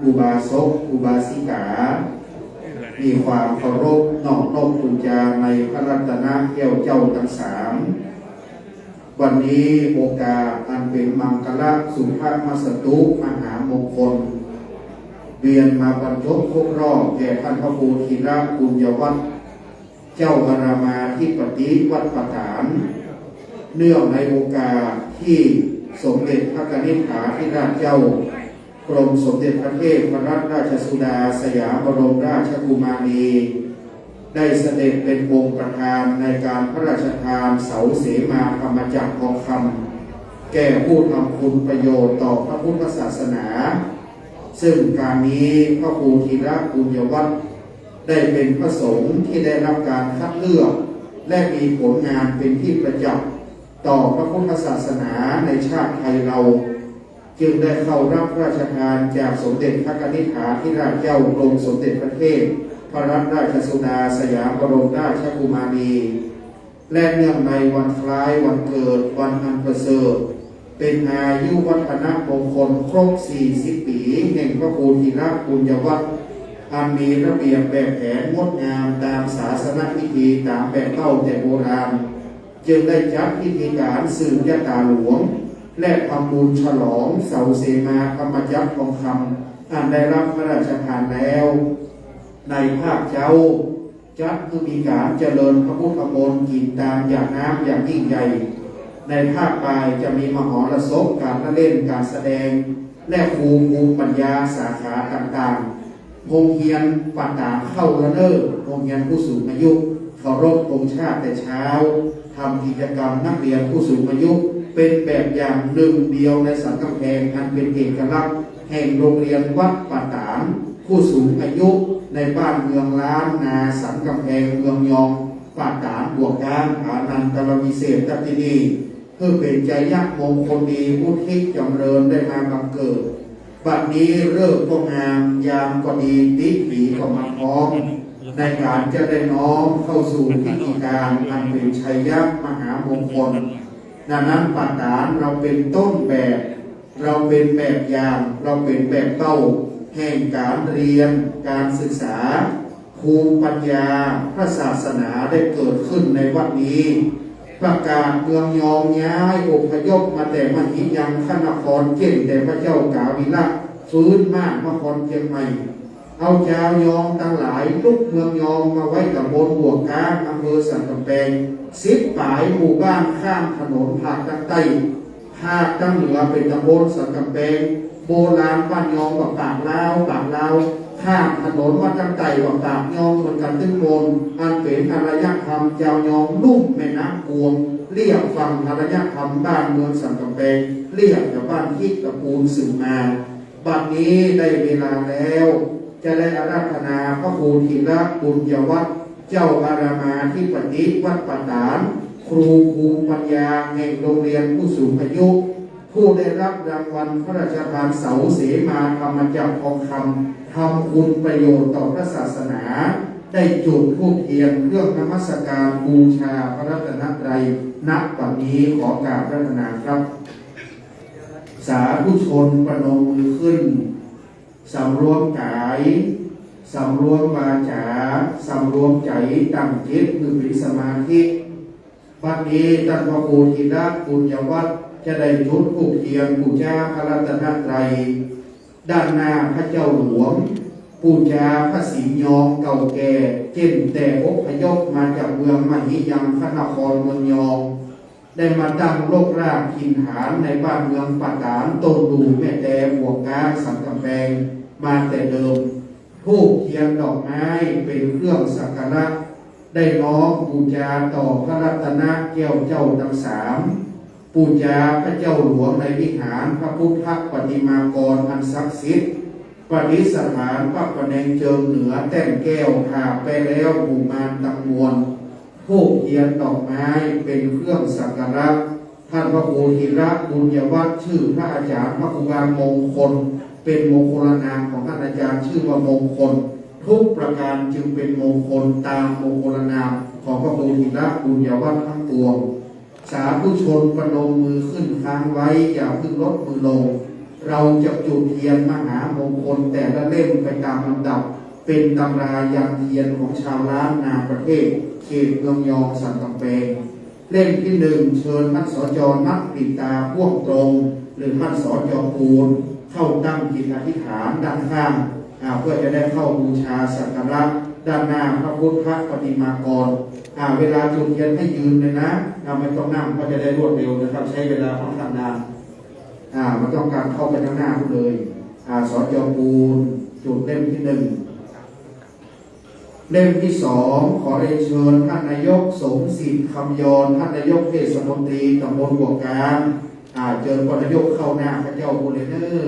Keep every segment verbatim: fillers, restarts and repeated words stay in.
อุบาสก อุบาสิกา มีความเคารพนอบนบปู๋จาในพระรัตนแก้วเจ้าตังสาม วันนี้โอกาสอันเป๋นมังคละสุภมัสตุมหามงคล เวียนมาบรรจบครบรอบแก่ท่านพระครูธีระปุญญวัฒน์ เจ้าอารามาธิปติวัดป่าตาด เนื่องในโอกาสตี้สมเด็จพระกนิษฐาธิราชเจ้า กรมสมเด็จพระเทพรัตนราชสุดาสยามบรมราชกุมารี ได้เสด็จเป๋นองค์ประธานในก๋านพระราชทานเสาเสมาธรรมจักรทองคำ แก่ผู้ทำคุณประโยชน์ต่อพระพุทธศาสนา ซึ่งก๋านนี้พระครูธีระปุญญวัฒน์ ได้เป๋นพระสงฆ์ตี้ได้ฮับก๋านคัดเลือก และมีผลงานเป๋นตี้ประจักษ์ต่อพระพุทธศาสนาในชาติไทยเฮา จึงได้เข้าฮับพระราชทานจากสมเด็จพระกนิษฐาธิราชเจ้า กรมสมเด็จพระเทพรัตนราชสุดาสยามบรมราชกุมารี และเนื่องในวันคล้ายวันเกิดวันอันประเสริฐ เป๋นอายุวัฒนมงคลครบสี่สิบปี๋แห่งพระครูธีระปุญญวัฒน์ อันมีระเบียบแบบแผนงดงามต๋ามศาสนพิธีต๋ามแบบเบ้าแต่โบราณ จึงได้จัดพิธีก๋านสืบญาต๋าหลวง และทำบุญฉลองเสาเสมาธรรมจักรทองคำ อันได้ฮับพระราชทานแล้ว ในภาคเจ๊า จัดหื้อมีก๋านเจริญพระพุทธมนต์ กิ๋นตามหยาดน้ำอย่างยิ่งใหญ่ ในภาคบ่ายจะมีมหรสพ ก๋านละเล่น ก๋านแสดง และครูภูมิปัญญาสาขาต่างๆ โฮงเฮียนป่าต๋าดเข้าละเน่อ โฮงเฮียนผู้สูงอายุ เคารพธงชาติแต่เช้า ทำกิจกรรมนักเรียนผู้สูงอายุ เป๋นแบบอย่างหนึ่งเดียวในสันกำแพง อันเป๋นเอกลักษณ์แห่งโฮงเฮียนวัดป่าต๋าด ผู้สูงอายุในบ้านเมืองล้านนาสันกำแพง เมืองยอง ป่าต๋าด บ่วกก๊าง อานันทรวิเศษณตี้นี่ เพื่อเป๋นชัยมงคลดี อุทิศจ๋ำเริญได้มาบังเกิด บัดนี้ฤกษ์ก็งาม ยามก็ดี ติปี๋ก็มาพร้อม ในก๋านจะได้น้อมเข้าสู่พิธีก๋านอันเป๋นชัยมหามงคล ดังนั้นป่าต๋าด เฮาเป๋นต้นแบบ เฮาเป๋นแบบอย่าง เฮาเป๋นแบบเบ้า แห่งก๋านเฮียน ก๋านศึกษา ภูมิปัญญาพระศาสนาได้เกิดขึ้นในวัดนี้ ประกาศเมืองยองย้ายอพยพมาแต่มหิยังคนคร เจ้นแต่พระเจ้ากาวิละ ฟื้นมานครเจียงใหม่ เอาจาวยองตังหลายลุกเมืองยองมาไว้ต๋ำบลบ่วกก๊าง อำเภอสันกำแพง สิบป๋ายหมู่บ้าน ข้ามถนนภาคตังใต้ ภาคตังเหนือเป๋นต๋ำบลสันกำแพง โบราณบ้านยองว่าปากลาว ปากลาว ข้ามถนนมาตังใต้ว่าปากยอง เหมือนกั๋นตึงมน อันเป๋นอารยธรรมจาวยองลุ่มแม่น้ำกวง เรียบฝั่งอารยธรรมบ้านเมืองสันกำแพง เรียบจากบ้านฮิกตระกูลสืบมา บัดนี้ได้เวลาแล้ว จะได้อาราธนาพระครูธีระปุญญวัฒน์ เจ้าอารามาธิปติวัดป่าต๋าด ครูภูมิปัญญาแห่งโฮงเฮียนผู้สูงอายุ ผู้ได้ฮับรางวัลพระราชทานเสาเสมาธรรมจักรทองคำ ทำคุณประโยชน์ต่อพระศาสนา ได้จุดธูปเทียนเครื่องนมัสการบูชาพระรัตนตรัย ณ บัดนี้ ขอกราบอาราธนาครับ สาธุชนประนมมือขึ้น สำรวมก๋าย สำรวมวาจ๋า สำรวมใจ๋ ตั้งจิตหื้อเป๋นสมาธิ บัดนี้ต้านพระครูธีระปุญญวัฒน์จะได้จุดธูปเทียนปู๋จาพระรัตนตรัย ด้านหน้าพระเจ้าหลวง ปู๋จาพระสิงห์ยองเก่าแก่ เจ้นแต่อพยพมาจากเมืองมหิยังคนครเมืองยอง ได้มาตั้งรกรากถิ่นฐานในบ้านเมืองป่าต๋าด ต้นดู่แม่แต บ่วกก๊าง สันกำแพง มาแต่เดิม ธูปเทียนดอกไม้เป๋นเครื่องสักการะ ได้น้อมปู๋จาต่อพระรัตนแก้วเจ้าตังสาม ปู๋จาพระเจ้าหลวงในวิหาร พระพุทธปฏิมากรอันศักดิ์สิทธิ์ ประดิษฐานพระประแนงเจิงเหนือแต้นแก้ว ถาบไปแล้วหมู่มารตังมวล ธูปเทียนดอกไม้เป๋นเครื่องสักการะ ต้านพระครูธีระปุญญวัฒน์ จื้อพระอาจ๋ารย์พระครูบามงคล เป๋นมงคลนามของต้านอาจ๋ารย์ จื้อว่ามงคล ทุกประก๋านจึงเป๋นมงคลต๋ามมงคลนามของพระครูธีระปุญญวัฒน์ตังปวง สาธุชนประนมมือขึ้นค้างไว้ อย่าเพิ่งลดมือลง เราจะจุดเทียนมหามงคลแต่ละเล่มไปตามลำดับ เป็นตำรายันเทียนของชาวล้านนาประเทศ เขตเมืองยองสันกำแพง เล่มที่หนึ่ง เชิญท่าน สจ นัทปิตา พ่วงตรง หรือท่าน สจ ปูน เข้าตั้งจิตอธิษฐานด้านข้าง อ่า เพื่อจะได้เข้าบูชาสักการะด้านหน้าพระพุทธปฏิมากร อ่า เวลาจุดเทียนให้ยืนเลยนะ อ่า ไม่ต้องนั่ง ก็จะได้รวดเร็วนะครับ ใช้เวลาค่อนข้างนาน อ่า มันต้องการเข้าไปข้างหน้าเลย อ่า สจ ปูน จุดเล่มที่หนึ่ง เล่มที่สอง ขอเรียนเชิญท่านนายกสมศิษย์ คำยอน ท่านนายกเทศมนตรีตำบลบ่วกาม อ่า เจิญพ่อนายกเข้าหน้าข้าเจ้าปูนเลยเน้อ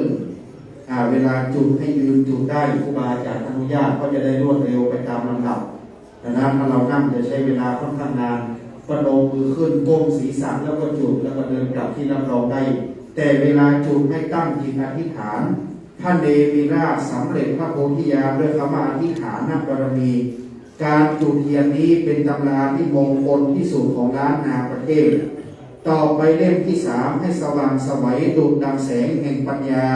อ่า เวลาจุดให้ยืนจุดได้ ครูบาอาจารย์อนุญาต ก็จะได้รวดเร็วไปตามลำดับ ดังนั้นถ้าเรานั่งจะใช้เวลาค่อนข้างนาน ประนมมือขึ้น ก้มศีรษะ แล้วก็จุด แล้วก็เดินกลับที่รับรองได้ แต่เวลาจุดให้ตั้งจิตอธิษฐาน พระเนมิราชสำเร็จพระโพธิญาณด้วยคำว่าอธิษฐานบารมี การจุดเทียนนี้เป็นตำราที่มงคลที่สุดของล้านนาประเทศ ต่อไปเล่มที่สาม ให้สว่างไสวดุจดังแสงแห่งปัญญา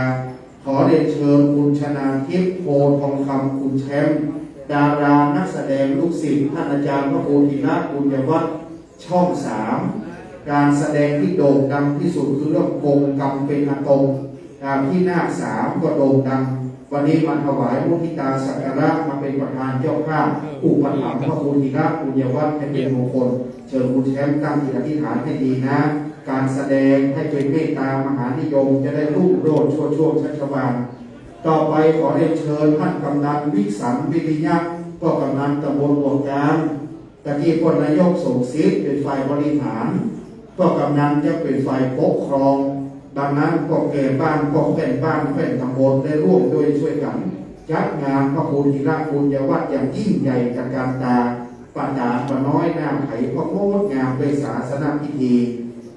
ขอเรียนเชิญคุณชนาทิพย์ โพธิ์ทองคำ คุณแชมป์ ดารานักแสดงลูกศิษย์ท่านอาจารย์พระครูธีระปุญญวัฒน์ ช่องสาม การแสดงที่โด่งดังที่สุดคือเรื่องกงกรรมเป็นอาตง อ่า พินาศสามก็โด่งดัง วันนี้มาถวายมุทิตาสักการะ มาเป็นประธานเจ้าภาพ อุปถัมภ์พระครูธีระปุญญวัฒน์ให้เป็นมงคล เชิญคุณแชมป์ตั้งจิตอธิษฐานให้ดีนะ การแสดงให้เป็นเมตตามหานิยม จะได้รุ่งโรจน์โชติช่วงชัชวาล ต่อไปขอเรียนเชิญท่านกำนันวิสันต์ วิริยะ ก็กำนันตำบลบ่วกาม ตะกี้พ่อนายกสมศิษย์เป็นฝ่ายบริหาร พ่อกำนันจะเป็นฝ่ายปกครอง ดังนั้นพ่อแก่บ้าน พ่อแขวนบ้าน แขวนตำบลได้ร่วมด้วยช่วยกัน จัดงานพระครูธีระปุญญวัฒน์อย่างยิ่งใหญ่ตระการตา ประตานบ่าน้อยหน้าไผ เพราะงดงามด้วยศาสนพิธี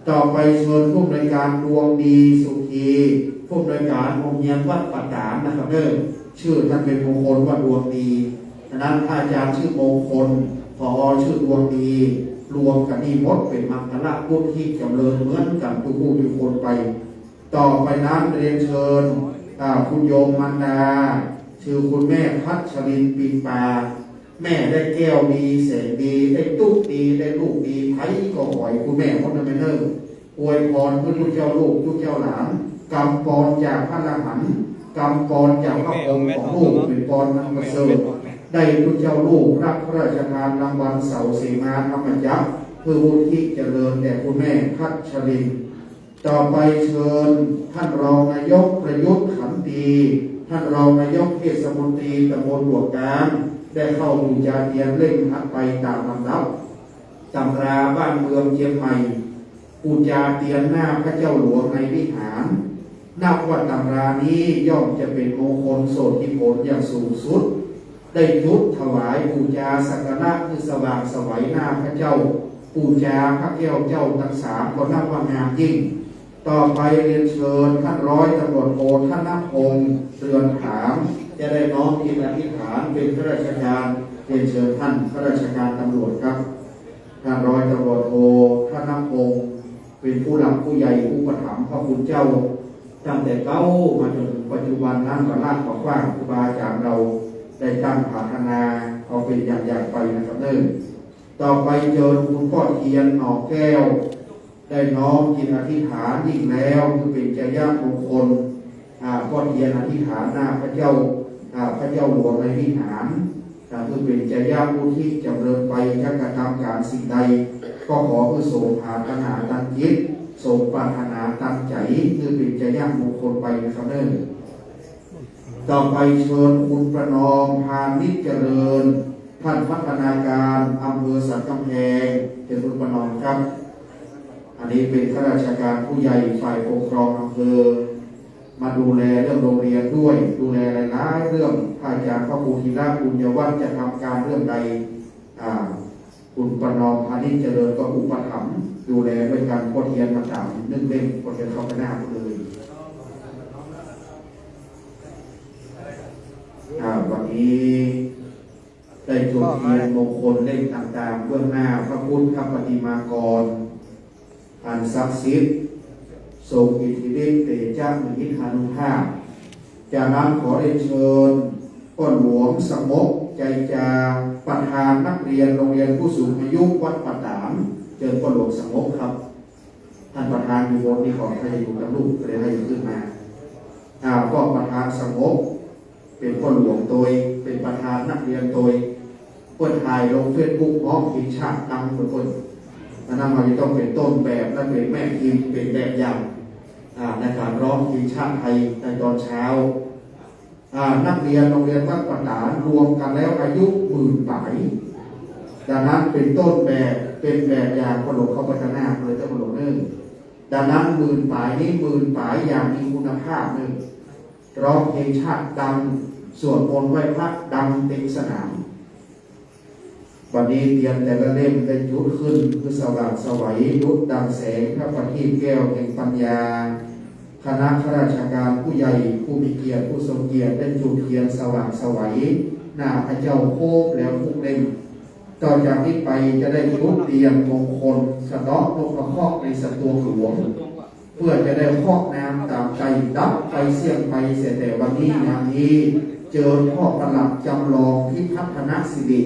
ต่อไปเชิญผู้อำนวยการดวงดี สุธี ผู้อำนวยการโฮงเฮียนวัดประตานนะครับเน้อ ชื่อท่านเป็นมงคลว่าดวงดี ฉะนั้นพระอาจารย์ชื่อมงคล ผอ ชื่อดวงดี รวมกั๋นนี่หมดเป๋นมังคละวุฒิจำเริญเหมือนกั๋นกู้ผู้กู้คนไป ต่อไปนั้นเรียนเชิญ อ่า คุณโยมมารดา ชื่อคุณแม่พัชรินทร์ ปินปา แม่ได้แก้วดี แสงดี ได้ตุ๊กดี ได้ลูกดี ใผก็ขอหื้อคุณแม่หมดนะแม่เน้อ อวยพรหื้อตุ๊เจ้าลูกตุ๊เจ้าหลาน กำปอนจากพระอรหันต์ กำปอนจากพระพรหมของลูก เป๋นปอนอันประเสริฐ ได้ตุ๊เจ้าลูกรับพระราชทานรางวัลเสาเสมาธรรมจักร เพื่อวุฒิเจริญแด่คุณแม่พัชรินทร์ ต่อไปเชิญท่านรองนายกประยุทธ์ ขันตี ท่านรองนายกเทศมนตรีตำบลบ่วกาม ได้เข้าปู๋จาเตียนเล่มถัดไปตามลำดับ ตำราบ้านเมืองเจียงใหม่ ปู๋จาเตียนหน้าพระเจ้าหลวงในวิหาร นับว่าตำรานี้ย่อมจะเป๋นมงคลโสตถิผลอย่างสูงสุด ได้จุดถวายปู๋จาสักการะหื้อสว่างไสวหน้าพระเจ้า ปู๋จาพระแก้วเจ้าตังสามก็นับว่างามยิ่ง ต่อไปเรียนเชิญท่านร้อยตำรวจโท ธนพงษ์ เรือนผาง จะได้น้อมจิตอธิษฐานเป๋นข้าราชการ เรียนเชิญท่านข้าราชการตำรวจครับ ท่านร้อยตำรวจโท ธนพงษ์ เป๋นผู้หลักผู้ใหญ่อุปถัมภ์พระคุณเจ้า ตั้งแต่เก๊ามาจนถึงปัจจุบันนั้น บ่ละบ่คว้าง ครูบาอาจารย์เฮาได้ตั้งปรารถนาเอาเป๋นอย่างใหญ่ไปนะครับเน้อ ต่อไปเจิญคุณป้อเทียน หน่อแก้ว ได้น้อมจิตอธิษฐานยิ่งแล้ว คือเป๋นชัยมงคล อ่า ป้อเทียนอธิษฐานหน้าพระเจ้า อ่า พระเจ้าหลวงในวิหาร อ่า คือเป๋นชัยวุฒิจำเริญไป จักกระทำก๋านสิ่งใด ก็ขอหื้อสมปรารถนาตังจิต สมปรารถนาตังใจ๋ คือเป๋นชัยมงคลไปนะครับเน้อ ต่อไปเชิญคุณประนอม พานิชเจริญ ท่านพัฒนาการอำเภอสันกำแพง เชิญคุณประนอมครับ อันนี้เป๋นข้าราชการผู้ใหญ่ฝ่ายปกครองอำเภอ มาดูแลเรื่องโรงเรียนด้วย ดูแลหลายๆ เรื่อง พระอาจารย์พระครูธีระปุญญวัฒน์จะทำการเรื่องใด อ่า คุณประนอม พานิชเจริญก็อุปถัมภ์ดูแลด้วยกัน ป้อเทียนมาต๋ามนึ่งเล่ม ป้อเทียนเข้าไปหน้าเลย อ่า วันนี้ได้จุดเทียนมงคลเล่มต่างๆ เบื้องหน้าพระพุทธปฏิมากร อันศักดิ์สิทธิ์ ทรงอิทธิฤทธิ์เตชะมหิทธานุภาพ จากนั้นขอเรียนเชิญป้อหลวงสงบใจจา ประธานนักเรียนโรงเรียนผู้สูงอายุวัดป่าตาด เชิญป้อหลวงสงบครับ ต้านประธานอยู่บนนี้ก่อน ใค่จะอยู่ตางลูก ก็เลยใค่ขึ้นมา อ่า ป้อประธานสงบ เป๋นป้อหลวงตวย เป๋นประธานนักเรียนตวย เปิ้นถ่ายลงเฟซบุ๊ก ฮ้องเพลงชาติดังเปิ้น อันนั้นเฮาจะต้องเป๋นต้นแบบและเป๋นแม่พิมพ์ เป๋นแบบอย่าง อ่า ในก๋านฮ้องเพลงชาติไทยในตอนเช้า อ่า นักเรียนโรงเรียนวัดป่าตาดรวมกั๋นแล้วอายุหมื่นป๋าย ดังนั้นเป๋นต้นแบบ เป๋นแบบอย่าง ป้อหลวงเข้าไปตางหน้าเลย เจ้าป้อหลวงเน่อ ดังนั้นหมื่นป๋ายนี้ หมื่นป๋ายอย่างมีคุณภาพเน่อ ฮ้องเพลงชาติดัง สวดมนต์ไหว้พระดังเต็มสนาม บัดนี้เตียนแต่ละเล่มได้จุดขึ้น คือสว่างไสว ดุจดังแสงพระประทีปแก้วแห่งปัญญา คณะข้าราชการผู้ใหญ่ ผู้มีเกียรติ ผู้ทรงเกียรติ ได้จุดเตียนสว่างไสว หน้าพระเจ้าครบแล้วทุกเล่ม ต่อจากนี้ไปจะได้จุดเตียนมงคล สะเดาะนกพะเคราะห์ในสะตวงหลวง เปื้อจะได้เคราะห์นามต๋ามไป ดับไปเสี้ยงไปเสียแต่วันนี้ยามนี้ เจิญพ่อประหลัดจำลองพิพัฒนสิริ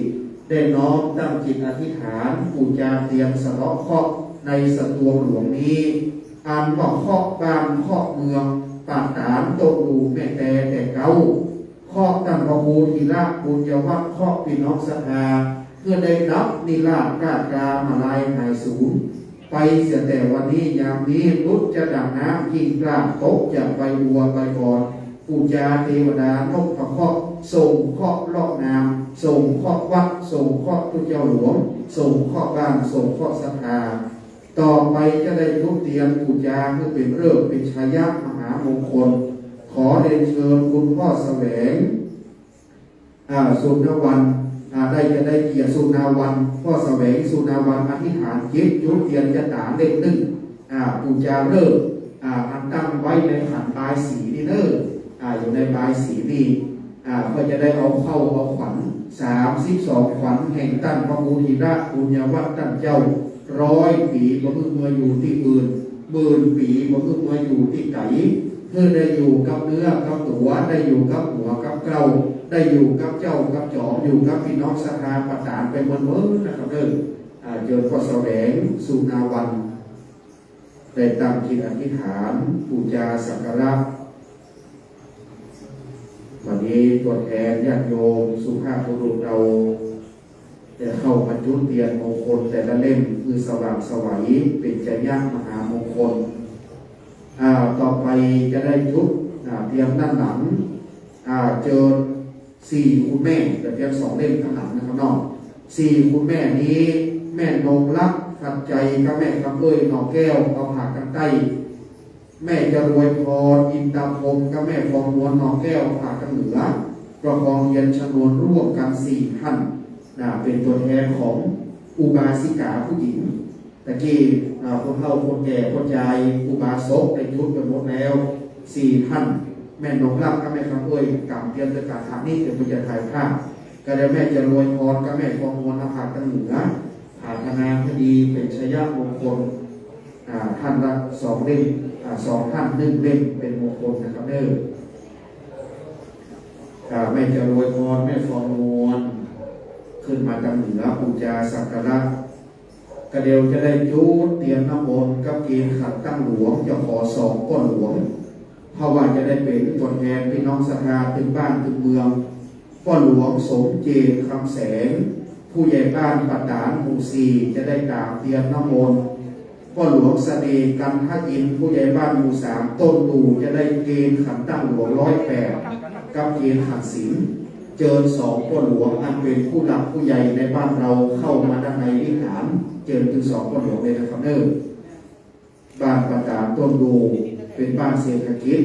ได้น้อมตั้งจิตอธิษฐาน ปู๋จาเตียนสะเดาะเคราะห์ในสะตวงหลวงนี้ อันว่าเคราะห์บ้านเคราะห์เมือง ป่าตาด โต๊ะหมู่ แม่แต แต่เก๊า เคราะห์ต้านพระครูธีระปุญญวัฒน์ เคราะห์ปี้น้องศรัทธา เปื้อได้ดับนิราศกล้าตรามาลายหายสูญ ไปเสียแต่วันนี้ยามนี้ ดุจจะดั่งน้ำยิ่งกล้า ตกจากใบบัวใบอ่อน ปู๋จาเตวดานกพะเคราะห์ ส่งเคราะห์เลาะนาม ส่งเคราะห์วัด ส่งเคราะห์ตุ๊เจ้าหลวง ส่งเคราะห์บ้าน ส่งเคราะห์ศรัทธา ต่อไปจะได้จุดเตียนปู๋จาหื้อเป๋นฤกษ์เป๋นชัยมหามงคล ขอเรียนเชิญคุณพ่อแสวง อ่า สุนทรวรรณ อ่า ได้จะได้เกียรติ สุนทรวรรณ พ่อแสวง สุนทรวรรณ อธิษฐานจิต จุดเตียนจะต๋าเล่มนึ่ง อ่า ปู๋จาฤกษ์ อ่า อันตั้งไว้ในขันบายสีนี่เน่อ อ่า อยู่ในบายสีนี่ อ่า ก็จะได้เอาเข้าเอาขวัญ สามสิบสองขวัญแห่งต้านพระครูธีระปุญญวัฒน์ต้านเจ้า ร้อยปี๋บ่หื้อเมืออยู่ตี้อื่น หมื่นปี๋บ่หื้อเมืออยู่ตี้ไก๋ หื้อได้อยู่กับเนื้อกับตั๋ว ได้อยู่กับหัวกับเกล้า ได้อยู่กับเจ้ากับจ๋อม อยู่กับปี้น้องศรัทธาป่าตาดไปเมินๆ นะครับเน่อ อ่า เจิญพ่อแสวง สุนทรวรรณ ได้ตั้งจิตอธิษฐาน ปู๋จาสักการะ วันนี้ตัวแทนญาติโยมสุภาพบุรุษเฮา ได้เข้ามาจุดเตียนมงคลแต่ละเล่ม คือสว่างไสว เป๋นชัยมหามงคล อ่า ต่อไปจะได้จุด อ่า เตียนด้านหลัง อ่า เจิญสี่คุณแม่ แต่เตียนสองเล่มข้างหลังนะครับเนาะ สี่คุณแม่นี้ แม่นงรัก ขัดใจ๋ กับแม่คำเอ้ย หนองแก้ว เอาผากตางใต้ แม่จรวยพร อินตาพรหม กับแม่ฟองนวล หนองแก้ว เอาผากตางเหนือ ประคองเตียนชนวนร่วมกั๋นสี่ต้าน นะ เป๋นตัวแทนของอุบาสิกาผู้หญิง ตะกี้ อ่า คนเฒ่าคนแก่ คนยาย อุบาสกได้จุดไปหมดแล้ว สี่ต้าน แม่นงรักกับแม่คำเอ้ย ก๋ำเตียนตวยกั๋น ถามนี้เดี๋ยวผมจะถ่ายภาพ ก็ได้แม่จรวยพรกับแม่ฟองนวล เอาผากตางเหนือ ปรารถนาคดีเป๋นชัยมงคล อ่า ต้านละสองเล่ม อ่า สองต้านนึ่งเล่มเป๋นมงคลนะครับเน่อ อ่า แม่จรวยพร แม่ฟองนวล ขึ้นมาตางเหนือ ปู๋จาสักการะ ก็เดี๋ยวจะได้จุดเตียนน้ำมนต์กับเกณฑ์ขันตั้งหลวง จะขอสองป้อหลวง เพราะว่าจะได้เป๋นตัวแทนปี้น้องศรัทธาตึงบ้านตึงเมือง ป้อหลวงสมเจตน์ คำแสง ผู้ใหญ่บ้านป่าตาดหมู่สี่ จะได้ต๋ามเตียนน้ำมนต์ ป้อหลวงเสน่ห์ กันทะอินทร์ ผู้ใหญ่บ้านหมู่สาม ต้นดู่ จะได้เกณฑ์ขันตั้งหลวงร้อยแปด กับเกณฑ์ขันศีล เจิญสองป้อหลวง อันเป๋นผู้หลักผู้ใหญ่ในบ้านเฮาเข้ามาด้านในวิหาร เจิญตึงสองป้อหลวงเลยนะครับเน่อ บ้านป่าตาดต้นดู่ เป๋นบ้านเศรษฐกิจ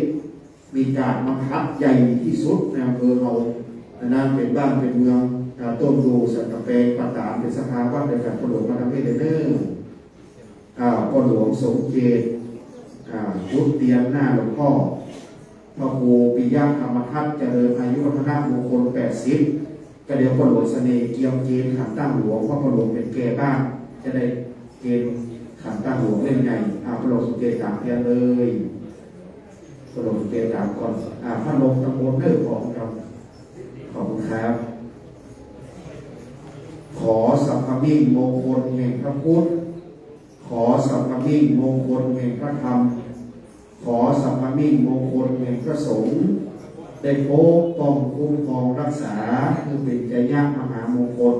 มีกาดมะพัดใหญ่ตี้สุดในอำเภอเฮา อันนั้นเป๋นบ้านเป๋นเมือง อ่า ต้นดู่ สันกำแปง ป่าตาด เป๋นสภาวัดเดียวกั๋น ป้อหลวงมาตางนี้เลยเน่อ อ่า ป้อหลวงสมเจตน์ อ่า จุดเตียนหน้าหลวงพ่อ พระครูปิยะธรรมทัศน์ เจริญอายุวัฒนมงคลแปดสิบ ก็เดี๋ยวป้อหลวงเสน่ห์เกียมเกณฑ์ขันตั้งหลวง เพราะป้อหลวงเป๋นแก่บ้าน จะได้เกณฑ์ขันตั้งหลวงเล่มใหญ่ อ่า ปลงเกตามเตียนเลย ปลงเกตามก่อน อ่า พัดลมตะโกนเด้อ ขอบคุณครับ ขอบคุณครับ ขอสัพพมิ่งมงคลแห่งพระพุทธ ขอสัพพมิ่งมงคลแห่งพระธรรม ขอสัพพมิ่งมงคลแห่งพระสงฆ์ ได้ปกป้องคุ้มครองรักษา คือเป๋นชัยยะมหามงคล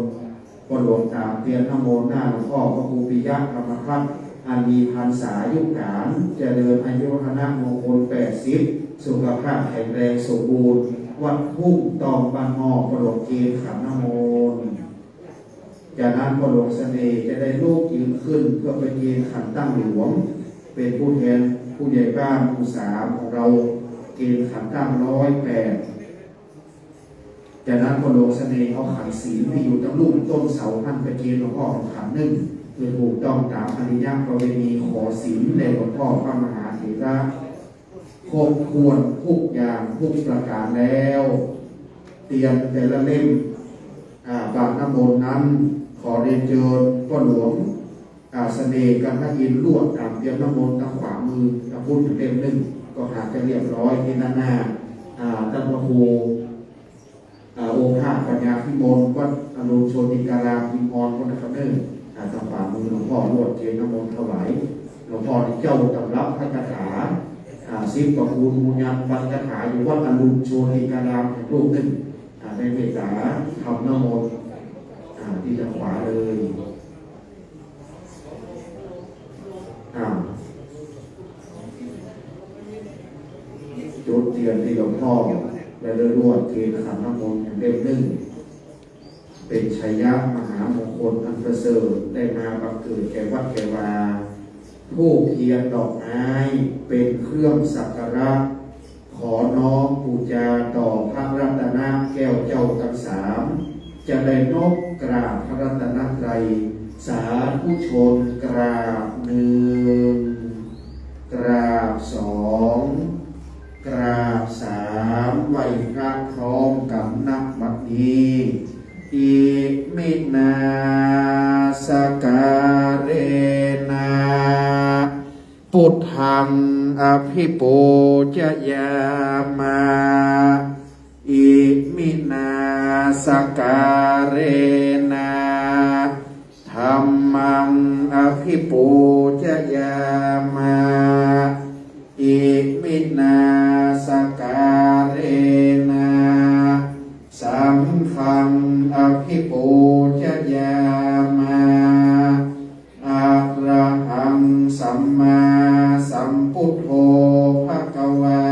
พ่อหลวงต๋ามเตียนนโมหน้าหลวงพ่อพระครูปิยะธรรมทัตน์ อันมีพรรษาอายุก๋าน เจริญอายุวัฒนะมงคลแปดสิบ สุขภาพแข็งแรงสมบูรณ์ วัดทุ่งตองบ้านหม้อ พ่อหลวงเกณฑ์ขันน้ำมนต์ จากนั้นพ่อหลวงเสน่ห์จะได้ลุกยืนขึ้นเพื่อไปเกณฑ์ขันตั้งหลวง เป๋นผู้แทนผู้ใหญ่บ้านหมู่สามของเรา เกณฑ์ขันตั้งร้อยแปด จากนั้นพ่อหลวงเสน่ห์เอาขันศีลตี้อยู่ต๋ามลุ่มต้นเสาหั้นไปเกณฑ์หลวงพ่อขันนึ่ง เปื้อถูกต้องต๋ามอาริยประเวณี ขอศีลแด่หลวงพ่อพระมหาเถระ ครบถ้วนกู้อย่างกู้ประก๋านแล้ว เตียนแต่ละเล่ม อ่า บาตรน้ำมนต์นั้น ขอเรียนเจิญพ่อหลวง อ่า เสน่ห์กันทอินทร์ ลวดต๋ามเตียนน้ำมนต์ตางขวามือ ตางพุ้นเล่มนึ่ง ก็หากจะเรียบร้อยตี้ด้านหน้า อ่า ต้านพระครู อ่า โอภาสปัญญาภิมล วัดอรุณโชติการาม หินอ่อน พุ้นนะครับเน่อ อ่า ตางขวามือหลวงพ่อ ลวดเกณฑ์น้ำมนต์ถวาย หลวงพ่อนี่เจ้าต๋ำรับพระคาถา อ่า สิบประกูลมูลยันต์ บรรคาถาอยู่วัดอรุณโชติการาม แห่งลูกนึ่ง อ่า ได้เมตต๋าทำน้ำมนต์ อ่า ตี้ตางขวาเลย อ่า จุดเตียนตี้หลวงพ่อ และลวดเกณฑ์ขันน้ำมนต์อย่างเล่มนึ่ง เป๋นชัยยะมหามงคลอันประเสริฐ ได้มาบังเกิดแก่วัดแก่วา ธูปเทียนดอกไม้เป๋นเครื่องสักการะ ขอน้อมปู๋จาต่อพระรัตนะแก้วเจ้าตังสาม จะได้นบกราบพระรัตนตรัย สาธุชนกราบนึ่ง กราบสอง กราบสาม ไหว้พระพร้อมกั๋น ณ บัดนี้ อิมินาสการะนะ พุทธังอภิปูจยามะ อิมินาสการะนะ ธัมมังอภิปูจยามะ อิมินาสการะนะ สังฆังอภิปูจยามะ อะระหังสัมมาสัมพุทโธภะคะวา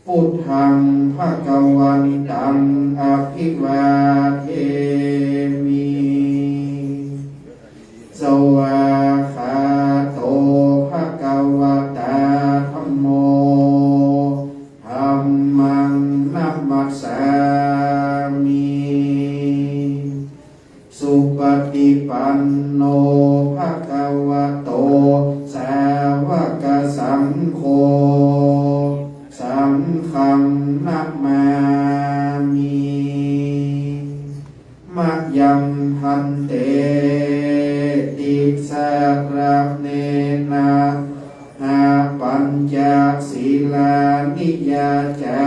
พุทธังภะคะวันตังอภิวาเทมิ สวากขาโตภะคะวะตาธัมโม ธัมมังนะมัสสามิ สุปะฏิปันโนภะคะวะโต สาวกสังโฆ สังฆังนะมามิ มะยัง ภันเต ติสะระเณนะ หะ ปัญจสีลานิยาจา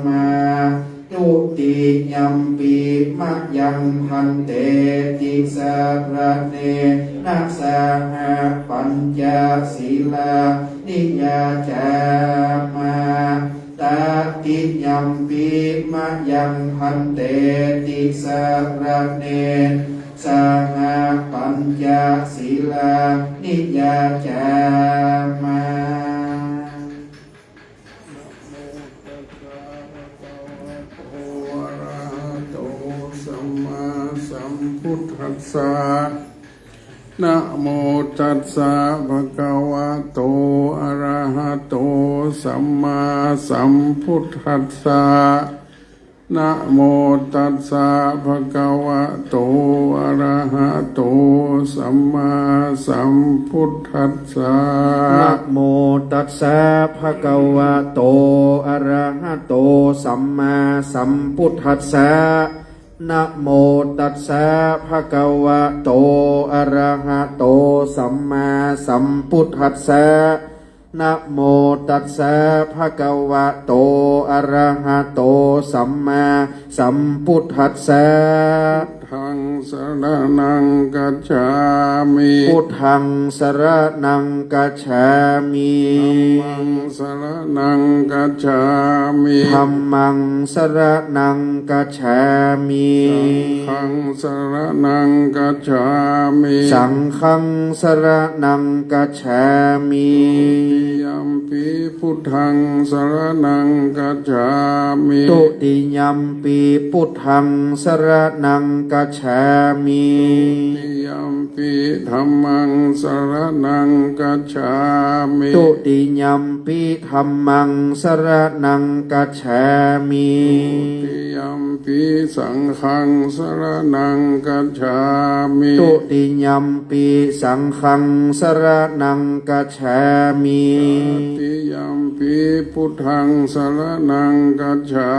มะ ทุติยัมปิ มะยัง ภันเต ติสะระเณนะ สหะ ปัญจสีลานิยาจามะ ตติยัมปิ มะยัง ภันเต ติสะระเณนะ สหะ ปัญจสีลานิยาจามะ นะโมตัสสะภะคะวะโต อะระหะโต สัมมาสัมพุทธัสสะ นะโมตัสสะภะคะวะโต อะระหะโต สัมมาสัมพุทธัสสะ นะโมตัสสะภะคะวะโต อะระหะโต สัมมาสัมพุทธัสสะ นะโมตัสสะภะคะวะโต อะระหะโต สัมมาสัมพุทธัสสะ นะโมตัสสะ ภะคะวะโต อะระหะโต สัมมาสัมพุทธัสสะ นะโมตัสสะ ภะคะวะโต อะระหะโต สัมมาสัมพุทธัสสะ ธัง สะระณัง กัจฉามิ พุทธัง สะระณัง กัจฉามิ ธัมมัง สะระณัง กัจฉามิ ธัมมัง สะระณัง กัจฉามิ สังฆัง สะระณัง กัจฉามิ สังฆัง สะระณัง กัจฉามิ ทุติยัมปิ พุทธัง สะระณัง กัจฉามิ ทุติยัมปิ พุทธัง สะระณัง กัจฉามิ ทุติยัมปิ ธัมมัง สะระณัง กัจฉามิ ทุติยัมปิ ธัมมัง สะระณัง กัจฉามิ ทุติยัมปิ สังฆัง สะระณัง กัจฉามิ ทุติยัมปิ สังฆัง สะระณัง กัจฉามิ ตติยัมปิ พุทธัง สะระณัง กัจฉา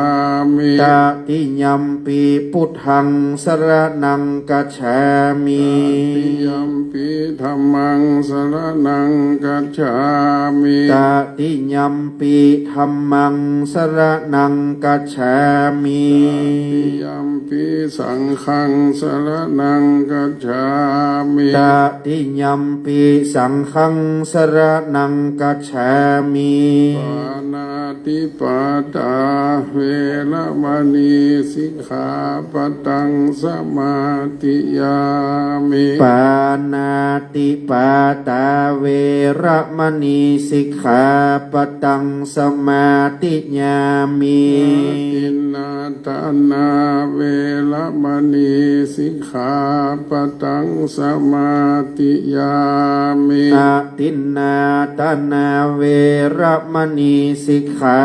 มิ ตติยัมปิ พุทธัง สะระณัง กัจฉามิ ตติยัมปิ ธัมมัง สะระณัง กัจฉามิ ตติยัมปิ ธัมมัง สะระณัง กัจฉามิ ตติยัมปิ สังฆัง สะระณัง กัจฉามิ ตติยัมปิ สังฆัง สะระณัง กัจฉามิ ปาณาติปาตา เวระมะณี สิกขาปะตัง สะมาธิยามิ ปาณาติปาตา เวระมะณี สิกขาปะตัง สะมาธิยามิ อาทินนาทานา เวระมะณี สิกขาปะตัง สะมาธิยามิ อาทินนาทานา เวระมะณี สิกขา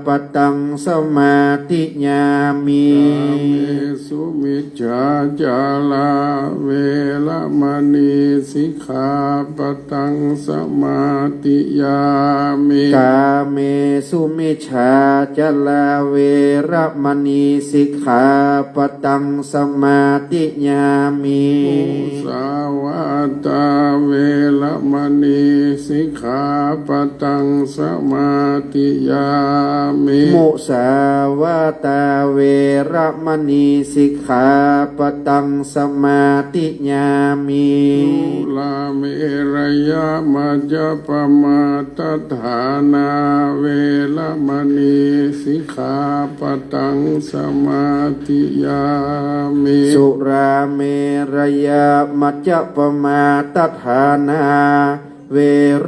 ปะตัง สะมาธิยามิ กาเมสุมิจฉาจารา เวระมะณี สิกขาปะตัง สะมาธิยามิ กาเมสุมิจฉาจารา เวระมะณี สิกขาปะตัง สะมาธิยามิ มุสาวาทา เวระมะณี สิกขาปะตัง สะมาธิยามิ มุสาวาทา เวระมะณี สิกขาปะตัง สะมาธิยามิ สุราเมรยะมัจจะปะมาท ฐานา เวระมะณี สิกขาปะตัง สะมาธิยามิ สุราเมรยะมัจจะปะมาทฐานา เว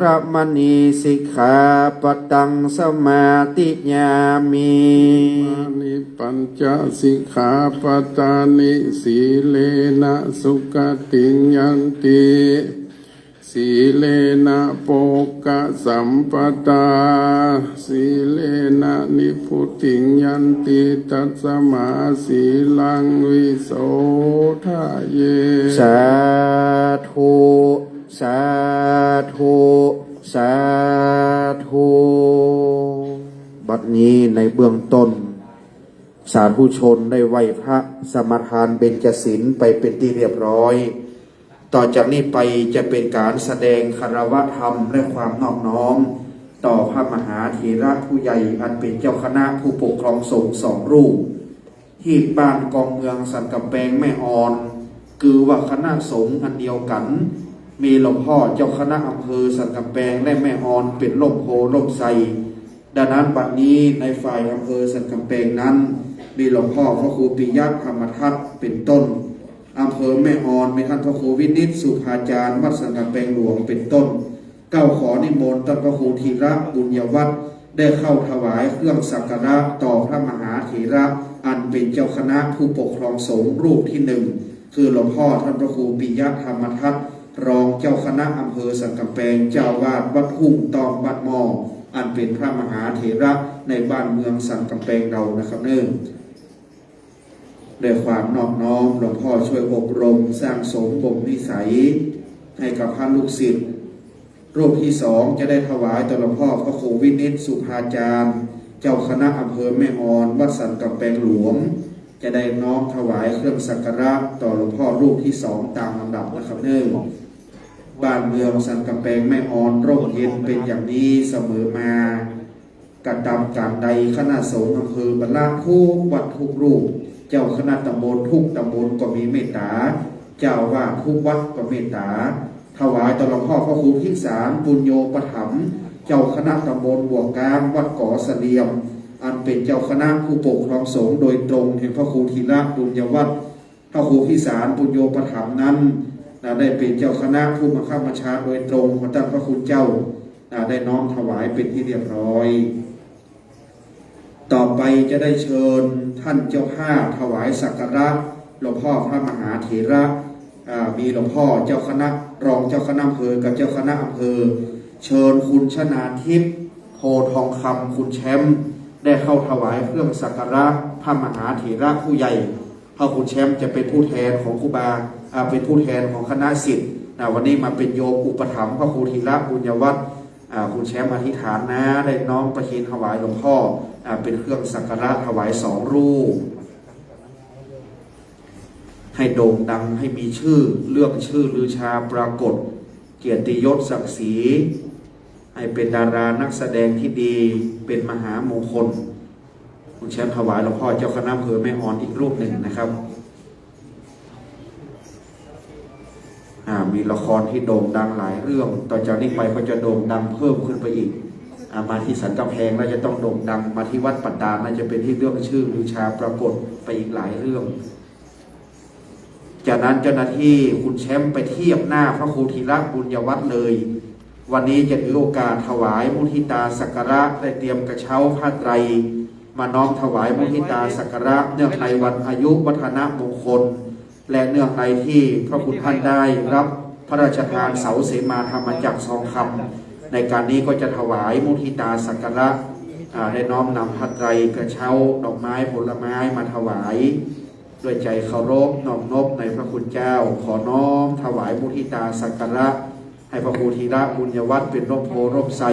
ระมะณี สิกขาปะตัง สะมาธิยามิ อิมานิปัญจสิกขาปะทานิ สีเลนะสุขะติง ยันติ สีเลนะโภคะสัมปะทา สีเลนะนิพพุติง ยันติ ตัสสะมา สีลัง วิโสทะเย สาธุ สาธุ สาธุ บัดนี้ในเบื้องต้น สาธุชนได้ไหว้พระสมาทานเบญจศีลไปเป็นที่เรียบร้อย ต่อจากนี้ไปจะเป็นการแสดงคารวะธรรมและความนอบน้อม ต่อพระมหาเถระผู้ใหญ่อันเป็นเจ้าคณะผู้ปกครองสงฆ์สองรูป ฮีตบ้านกองเมืองสันกำแปงแม่ออน คือว่าคณะสงฆ์อันเดียวกั๋น มีหลวงพ่อเจ้าคณะอำเภอสันกำแปงและแม่ออนเป็นร่มโพธิ์ร่มไทร ดังนั้นบัดนี้ในฝ่ายอำเภอสันกำแปงนั้น มีหลวงพ่อพระครูปิยะธรรมทัศน์เป็นต้น อำเภอแม่ออนมีท่านพระครูวินิจสุภาจารย์วัดสันกำแปงหลวงเป็นต้น เกล้าขอนิมนต์ท่านพระครูธีระบุญยวัฒน์ได้เข้าถวายเครื่องสักการะต่อพระมหาเถระอันเป็นเจ้าคณะผู้ปกครองสงฆ์รูปที่หนึ่ง คือหลวงพ่อท่านพระครูปิยะธรรมทัศน์ รองเจ้าคณะอำเภอสันกำแปง เจ้าอาวาสวัดทุ่งต้องบ้านหม้อ อันเป็นพระมหาเถระในบ้านเมืองสันกำแปงเรานะครับเน่อ ด้วยความนอบน้อม หลวงพ่อช่วยอบรมสร้างสมบ่มนิสัยให้กับพระลูกศิษย์ รูปที่สองจะได้ถวายต่อหลวงพ่อพระครูวินิจสุภาจารย์ เจ้าคณะอำเภอแม่ออน วัดสันกำแปงหลวง จะได้น้อมถวายเครื่องสักการะต่อหลวงพ่อรูปที่สองตามลำดับนะครับเนอะ บ้านเมืองสันกำแปงแม่ออนร่มเย็นเป็นอย่างนี้เสมอมา กระตำก๋านใดคณะสงฆ์อำเภอบัลละทุกวัดทุกรูป เจ้าคณะตำบลทุกตำบลก็มีเมตตา เจ้าอาวาสทุกวัดก็เมตตา ถวายต่อหลวงพ่อพระครูพิสารปุญโญปถัมภ์ เจ้าคณะตำบลบ่วก้างวัดก๋อเสลียม อันเป็นเจ้าคณะผู้ปกครองสงฆ์โดยตรงแห่งพระครูธีระปุญญวัฒน์ พระครูพิสารปุญโญปถัมภ์นั้น นะ ได้เป็นเจ้าคณะผู้บังคับบัญชาโดยตรงของต้านพระคุณเจ้า นะ ได้น้อมถวายเป็นที่เรียบร้อย ต่อไปจะได้เชิญท่านเจ้าภาพถวายสักการะหลวงพ่อพระมหาเถระ อ่า มีหลวงพ่อเจ้าคณะ รองเจ้าคณะอำเภอกับเจ้าคณะอำเภอ เชิญคุณชนาทิพย์ โพธิ์ทองคำ คุณแชมป์ ได้เข้าถวายเครื่องสักการะพระมหาเถระผู้ใหญ่ พระครูแชมป์จะเป็นผู้แทนของครูบา อ่า เป็นผู้แทนของคณะศิษย์ นะ วันนี้มาเป็นโยมอุปถัมภ์พระครูธีระปุญญวัฒน์ อ่า คุณแชมป์อธิษฐานนะ ได้น้อมประเคนถวายหลวงพ่อ อ่า เป็นเครื่องสักการะถวายสองรูป ให้โด่งดัง ให้มีชื่อ เรื่องชื่อลือชาปรากฏ เกียรติยศศักดิ์ศรี ให้เป็นดารานักแสดงที่ดี เป็นมหามงคล คุณแชมป์ถวายหลวงพ่อเจ้าคณะอำเภอแม่ออนอีกรูปหนึ่งนะครับ อ่า มีละครที่โด่งดังหลายเรื่อง ต่อจากนี้ไปก็จะโด่งดังเพิ่มขึ้นไปอีก อ่า มาที่สันกำแพงแล้วจะต้องโด่งดัง มาที่วัดป่าตาดน่าจะเป็นที่เรื่องชื่อลือชาปรากฏไปอีกหลายเรื่อง จากนั้นเจ้าหน้าที่คุณแชมป์ไปเทียบหน้าพระครูธีระปุญญวัฒน์เลย วันนี้จะถือโอกาสถวายมุทิตาสักการะ ได้เตรียมกระเช้าผ้าไตร มาน้อมถวายมุทิตาสักการะ เนื่องในวันอายุวัฒนมงคล และเนื่องในที่พระคุณท่านได้รับพระราชทานเสาเสมาธรรมจักรทองคำ ในการนี้ก็จะถวายมุทิตาสักการะ อ่า ได้น้อมนำผ้าไตร กระเช้า ดอกไม้ ผลไม้มาถวาย ด้วยใจเคารพนอบนบในพระคุณเจ้า ขอน้อมถวายมุทิตาสักการะ ให้พระครูธีระปุญญวัฒน์เป็นร่มโพธิ์ร่มไทร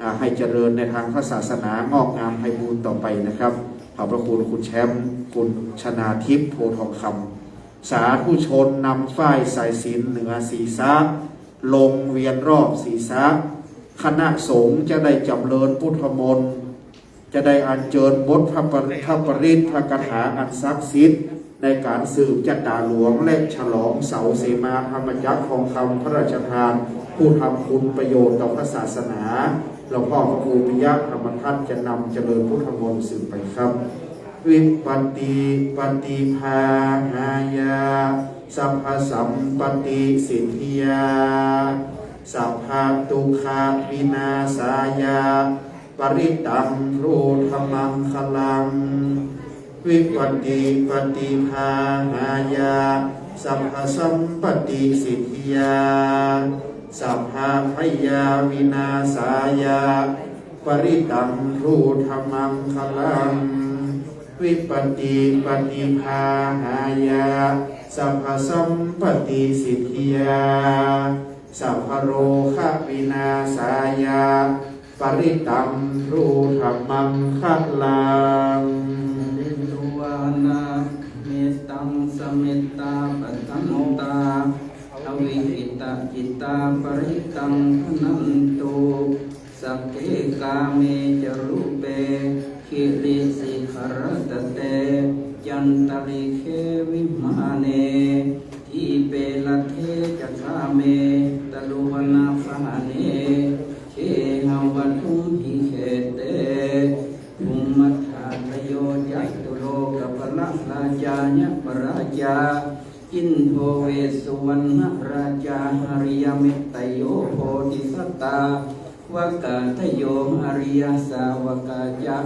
อ่า ให้เจริญในทางพระศาสนางอกงามไพบูลย์ต่อไปนะครับ ขอบพระคุณคุณแชมป์ คุณชนาทิพย์ โพธิ์ทองคำ สาธุชนนำฝ้ายสายสิญจน์เหนือศีรษะ ลงเวียนรอบศีรษะ คณะสงฆ์จะได้จำเริญพุทธมนต์ จะได้อัญเชิญบทพระปริ- พระปริตรพระคาถาอันศักดิ์สิทธิ์ ในการสืบชะตาหลวงและฉลองเสาเสมาธรรมจักรทองคำพระราชทาน ผู้ทำคุณประโยชน์ต่อพระศาสนา หลวงพ่อพระครูปิยะธรรมทัตน์จะนำเจริญพุทธมนต์สืบไปครับ विपत्तिपतिपहाय sabbasāmpattisiddhiyā sabbadukkhavināsāya parittaṃ brūtha maṅgalaṃ. Vipattipaṭibāhāya sabbasampattisiddhiyā sabbabhayavināsāya parittaṃ brūtha maṅgalaṃ. Vipattipaṭibāhāya sabbasampattisiddhiyā sabbarogavināsāya parittaṃ brūtha maṅgalaṃ. Mettaṃ samettā bhadantā avikkhittacittā parittaṃ bhaṇantu. Sagge kāme ca rūpe girisikharataṭe cantalikkhe vimāne dīpe raṭṭhe ca gāme taruvanagahane gehavatthumhi khette bhummaṭṭhādayo catulokapālārājā yāmarājā indo vessuvaṇṇarājā hariyametteyyo bodhisattāvakādayo ariyasāvakā ca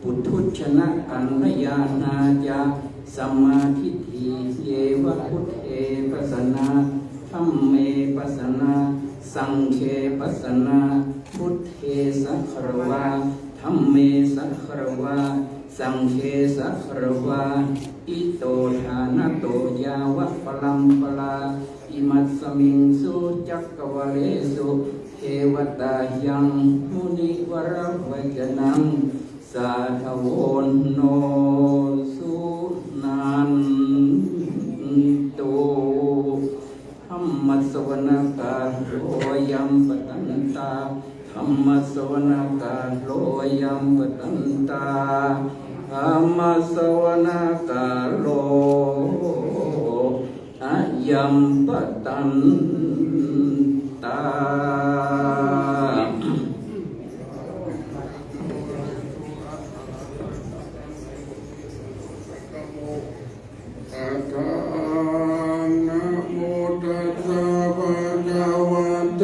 puthujjanakalyāṇā ca sammādiṭṭhi yeva buddhe pasannā dhamme pasannā saṅghe pasannā buddhe sagārava dhamme sagārava saṅghe sagārava ito ṭhānato yāva paramparā imasmiṃsu cakkavāḷesu devatā yaṃ munivaravacanaṃ sādhavo no suṇa สวณากาโล อะยัมปะตันตา ธัมมะสวณากาโล อะยัมปะตันตา นะโมตัสสะ ภะคะวะโต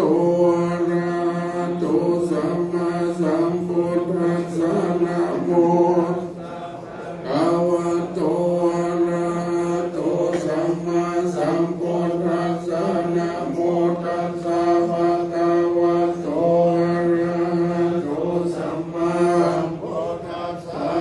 อะระหะโต สัมมาสัมพุทธัสสะ นะโม ภะคะวะโต อะระหะโต สัมมาสัมพุทธัสสะ นะโมตัสสะ ภะคะวะโต อะระหะโต สัมมาสัมพุทธัสสะ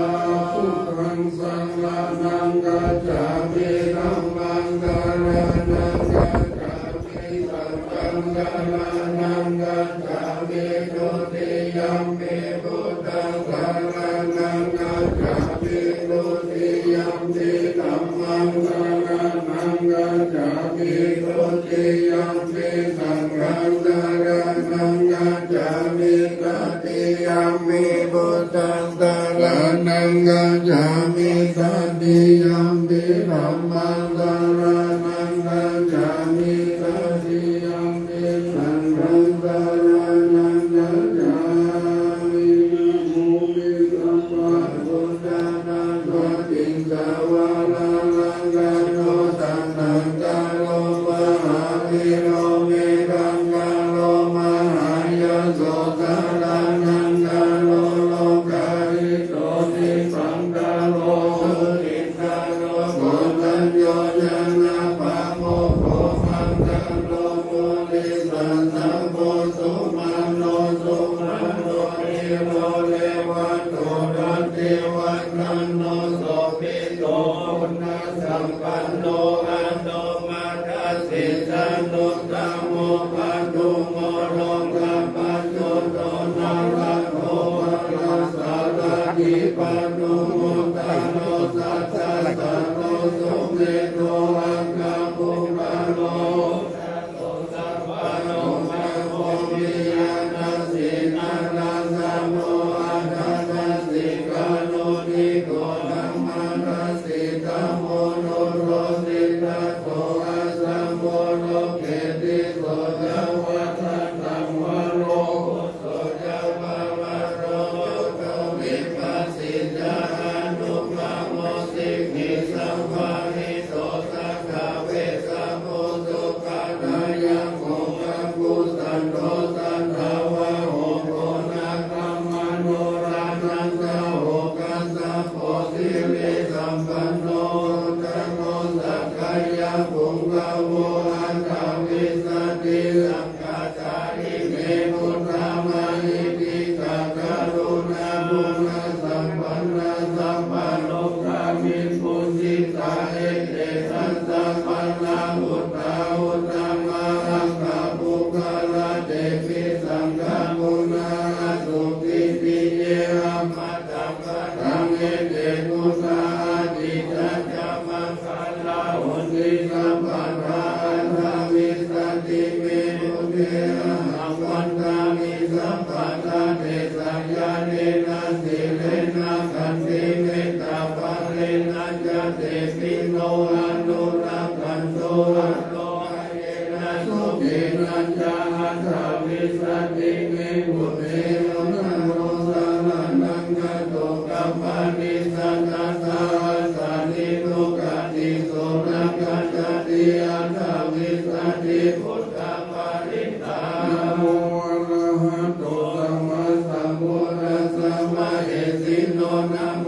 พุทธังสะระณังกัจฉามิ ธัมมังสะระณังกัจฉามิ สังฆังสะระณังกัจฉามิ ทุติยัมปิ พุทธังสะระณังกัจฉามิ ทุติยัมปิ ธัมมังสะระณังกัจฉามิ ทุติยัมปิ สังฆังสะระณังกัจฉามิ ตติยัมปิ พุทธังสะระณังกัจฉามิ ตติยัมปิ ธัมมังสะระณังกัจฉามิ ตติยัมปิ สังฆังสะระณังกัจฉามิ นะโม มิสสะปะ พุทธานัง ปะติจจา วารานัง กาโน ตัณหัง กาโร มหาวีโร เมธัง กาโร มหายโส สะระณัง กาโร โลกาหิโต ทิปพัง กาโร สุขิตตาโร โกณฑัญโญ ญาณปะโมกโข มังคโล ปุริสัตถะ โพ สุมาโน สุมาโน ธีโร เรวะโต รัตติวัฒโน โสภิโต ปุณณสัมปันโน อะโตมะ ทัสสิ จาตุตตะโม ปะทุมโม โลกะปัจจุโต นะระโท วะระสะ ละทิ ปะทุมมุตตะโร สัตถะสะโท สุเมโธ อัคคะปุคคโล สัพพะโลกะโภ ปิยะทัสสิ นะระสะโม อัตถะทัสสิ กาโน นิโค ธัมมะทัสสิ ธัมโม นุสสะสิ ทัตโถ อัสสะโม โลเก ติสโส จะ วัดฒะตะ วะโร โส จะ ปะวะโร จุโต วิปัสสิ จะ อะนุปะโม สิกขิ สังวาทิโต สักขะ เวสสะ โภ สุขะ ทายะ โข คักขุ สันโท สัตถะวาโห โกณาคะมะโน ราณัญจะ โอฆะสะ โพ สิริสัมปันโน อุตตะโม สักกายะ ปุงกะโว อัตถะวิสสะติ สังฆา จาริเณ พุทธา มะหิทธิกา กรุณา ปุณณสัมปันนา สัพพะโลกา วิปูชฌิตา เอเตนะ สัพพะนะ อุทธา อุตตะมะ อัคคะปุคคละ เตปิ สังฆะ ปุณณา อสุขิติ เย อะมะตะ ปะทัง เอเต พุทธา อะทิจจะ จะ มัง คลา หอนติ สัพพะทา อัตถะวิสสะติ เม พุทเท อะหัง วันทามิ สัพพะทา เตสะ ญาเณนะ สีเลนะ ขันติ เมตตา บะเลนะ จะ เตปิ โน อะนุรักขันตุ อะโรหะเยนะ สุเขนะ จะ อัตถะวิสสะติ เม พุทเท อะนะโร สะระณัง คโต กัมมานิ สัตถะทา อัสสานิ ทุกขะติ โส นะ คัจฉะติ อัตถะวิสสะติ พุทธปริตตา นะโม อะระหะโต สัมมาสัมพุทธัสสะ มะเหสิโน นะโม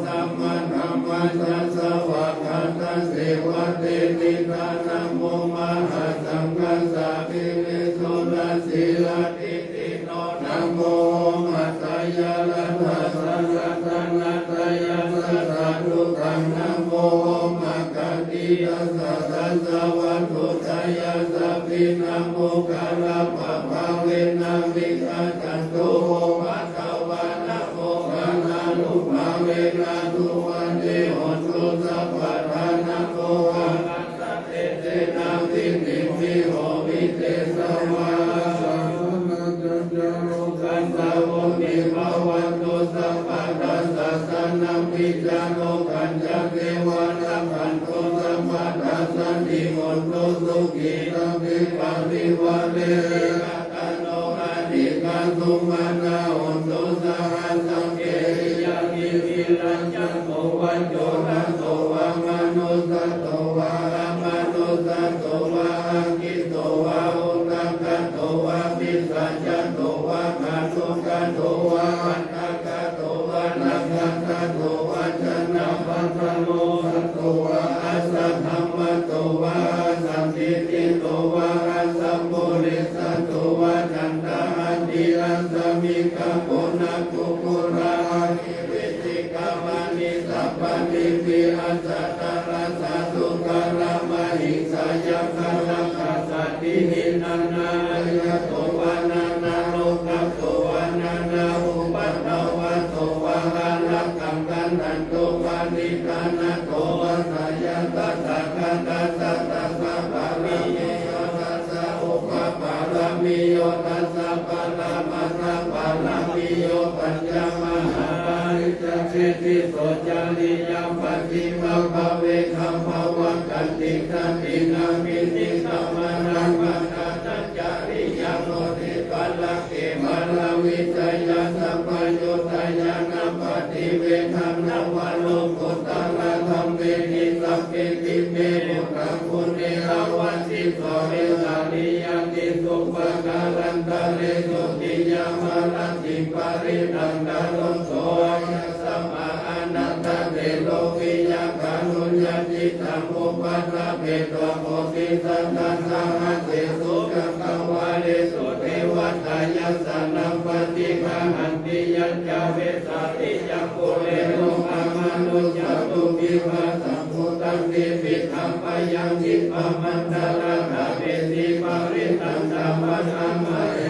ธัมมะธัมมัสสะ สะวากขาตัสเส วะเตติตา นะโม มหาสังฆัสสะ ปิวิสุทธะสีละทิฏฐิโน นะโม โอมะตะยะรัตถะสะ รัตตะนะตะยัสสะ สาธุกัง นะโม โอมะกะติยัสสะ สัสสะวัตถุตะยัสสะ ปิณณโมกะละปะภาเวนะ วิกะจันตุ โอมะทะวา นะโมกะลานุภาเวนะ สุวัณณีโหตุ สัพพะทา นะโม อะหัง สะเตเสนะ วิตติมหิ โห วิเตสะ วา สะสะนะ จันจะโร กันตะ Ca devā rakkhantu sabbadā, saddhiṃ hontu sukhī sabbe parivārena. Tano anīghā sumanā hontu saha sabbehi ñātibhi. Rājato vā corato vā manussato vā amanussato vā aggito vā udakato vā pisācato vā khāṇukato vā kaṇṭakato vā nakkhattato vā janapadarogato vā asaddhammato vā asandiṭṭhito vā asappurisato vā chandāhatthi-assamigagonakukkurāhadivichikamaṇisappadīpiacchataracchasūkaramahiṃsāya kālakassāti. Nānābhayato vā nānārogato vā nānāupaddavato vā ārakkhaṃ gaṇhantu paṇidhānato vā. Seyyathā sakka tassa dasa pāramiyo, dasa upapāramiyo, dasa paramatthapāramiyo, pañca mahāpariccāge tisso cariyā pacchimabbhave gabbhāvakkantiṃ jātiṃ abhinikkhamati. Taṃ padaṃ padañca cariyaṃ bodhipallaṅke māravijayaṃ sabbaññutañāṇappaṭivedhaṃ navalokuttaradhammeti. Sabbepime buddhaguṇe āvajjitvā vesāliyā tīsu pākārantaresu tiyā marattiṃ parittaṃ karonto āyasmā Ānandatthero viya kāruññacittaṃ upaṭṭhapetvā bodhisattasāhasena cakkavāḷesu devatā yassāṇaṃ paṭiggaṇhanti. Yañca vesāliyaṃ pure rogāmanussadubbhikkhasambhūtaṃ tividhaṃ bhayaṃ khippam antaradhāpesi parittaṃ taṃ bhaṇāma he.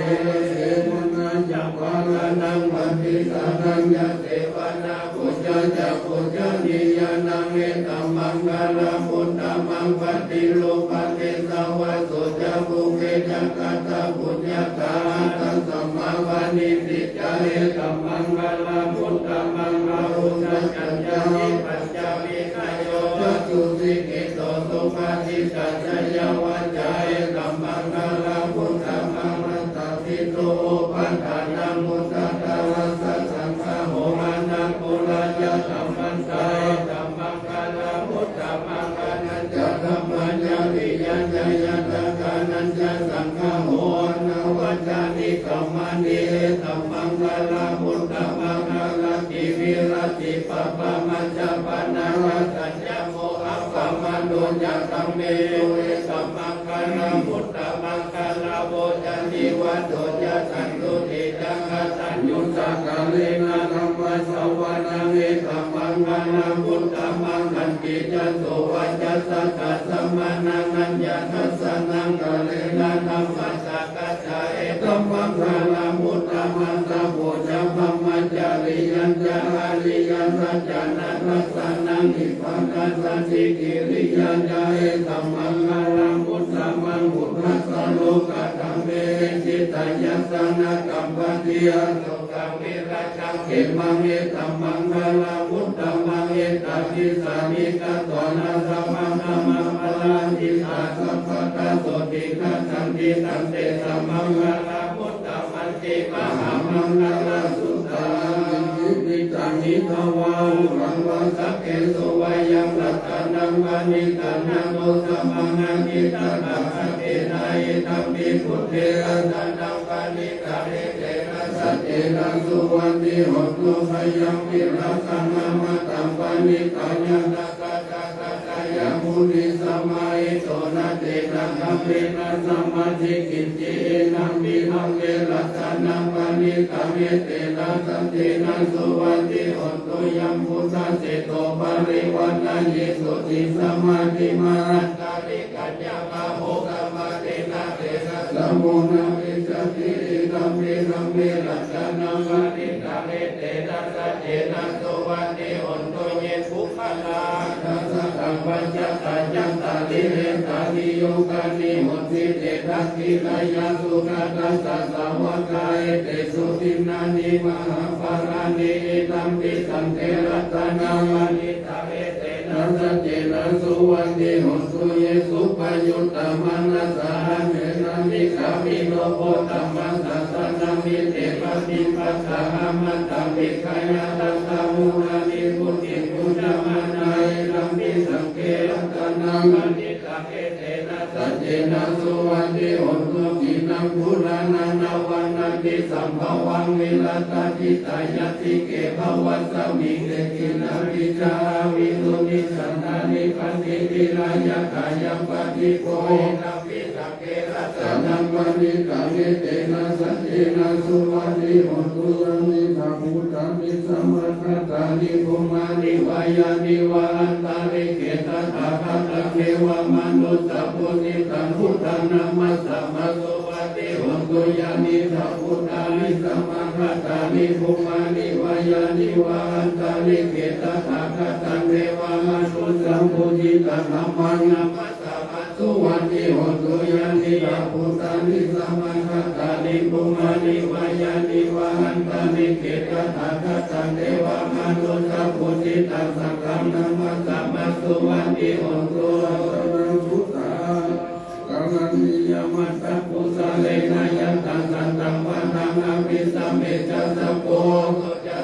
Sesā nānāya bhāṇānaṃ paṭisaraññā sevanā pūjā ca pūjanīyānaṃ etammaṅgalamuttamaṃ. Paṭirūpadesavāso ca pubbe ca katapuññatā attasammāpaṇidhi ca etammaṅgalamuttamaṃ. Bāhusaccañca sippañca vinayo ca susikkhito subhāsitā ca yā vācā etammaṅgalamuttamaṃ. Mātāpituupaṭṭhānaṃ puttadārassa saṅgaho anākulā ca kammantā etammaṅgalamuttamaṃ. Dānañca dhammacariyā ca ñātakānañca saṅgaho anavajjāni kammāni etammaṅgalamuttamaṃ. Āratī viratī pāpā majjapānā ca saññamo appamādo ca dhammesu etammaṅgalamuttamaṃ. Gāravo ca nivāto ca santuṭṭhī ca kataññutā kālena dhammassavanaṃ etammaṅgalamuttamaṃ. Khantī ca sovacassatā samaṇānañca dassanaṃ kālena dhammasākacchā etammaṅgalamuttamaṃ. Tapo ca brahmacariyañca ariyasaccāna dassanaṃ nibbānasacchikiriyā ca etammaṅgalamuttamaṃ. Phuṭṭhassa lokadhammehi cittaṃ yassa na kampati asokaṃ virajaṃ khemaṃ etammaṅgalamuttamaṃ. Etādisāni katvāna sabbatthamaparājitā sabbattha sotthiṃ gacchanti tantesaṃ maṅgalamuttamanti. Mahāmaṅgalasuttaṃ. Yampiṃ pīḷaṃ idha vā huraṃ vā saggesu vā yaṃ ratanaṃ paṇītaṃ na no samaṃ atthi tathā saggena. Idampi buddhe ratanaṃ paṇītaṃ etena saccena suvatthi hotu. Sayampi ratanaṃ amataṃ paṇītaṃ yadajjhagā tadathāya muni samāhito na tena dhammena samatthi kiñci. Idampi dhamme ratanaṃ paṇītaṃ etena saccena suvatthi hotu. Yambuddhaseṭṭho parivaṇṇayī suciṃ samādhimānantari kaññamāhu kamantena tena samo na vijjati. Idampi dhamme ratanaṃ paṇītaṃ etena saccena suvatthi hotu. Ye puggalā aṭṭha sataṃ pañcasataccaṃ cattāri etāni yugāni honti te dakkhiṇeyyā sugatassa sāvakā etesu dinnāni mahapphalāni. Idampi saṅghe ratanaṃ paṇītaṃ ete saccena suvatthi hotu. Ye suppayuttā manasā daḷhena nikkāmino gotamasāsanamhi, te pattipattā amataṃ vigayha, laddhā mudhā nibbutiṃ bhuñjamānā. Idampi saṅghe ratanaṃ paṇītaṃ, etena saccena suvatthi hotu. Khīṇaṃ purāṇaṃ navaṃ natthi sambhavaṃ, virattacittāyatike bhavasmiṃ, te khīṇabījā avirūḷhichandā, nibbanti dhīrā yathāyaṃ padīpo. Idampi saṅghe ratanaṃ paṇītaṃ, etena saccena suvatthi hotu. Yānīdha bhūtāni samāgatāni, bhummāni vā yāni va antalikkhe, tathāgataṃ devamanussapūjitaṃ, buddhaṃ namassāma suvatthi hotu. Yānīdha bhūtāni samāgatāni, bhummāni vā yāni va antalikkhe, tathāgataṃ devamanussapūjitaṃ, dhammaṃ namassāma suvatthi hotu. Yānīdha bhūtāni samāgatāni, bhummāni vā yāni va antalikkhe, tathāgataṃ devamanussapūjitaṃ, saṅghaṃ namassāma suvatthi hotu. Ratanaṃ suttaṃ karaṇīyamatthakusalena, yassa santaṃ padaṃ abhisamecca, sakko ca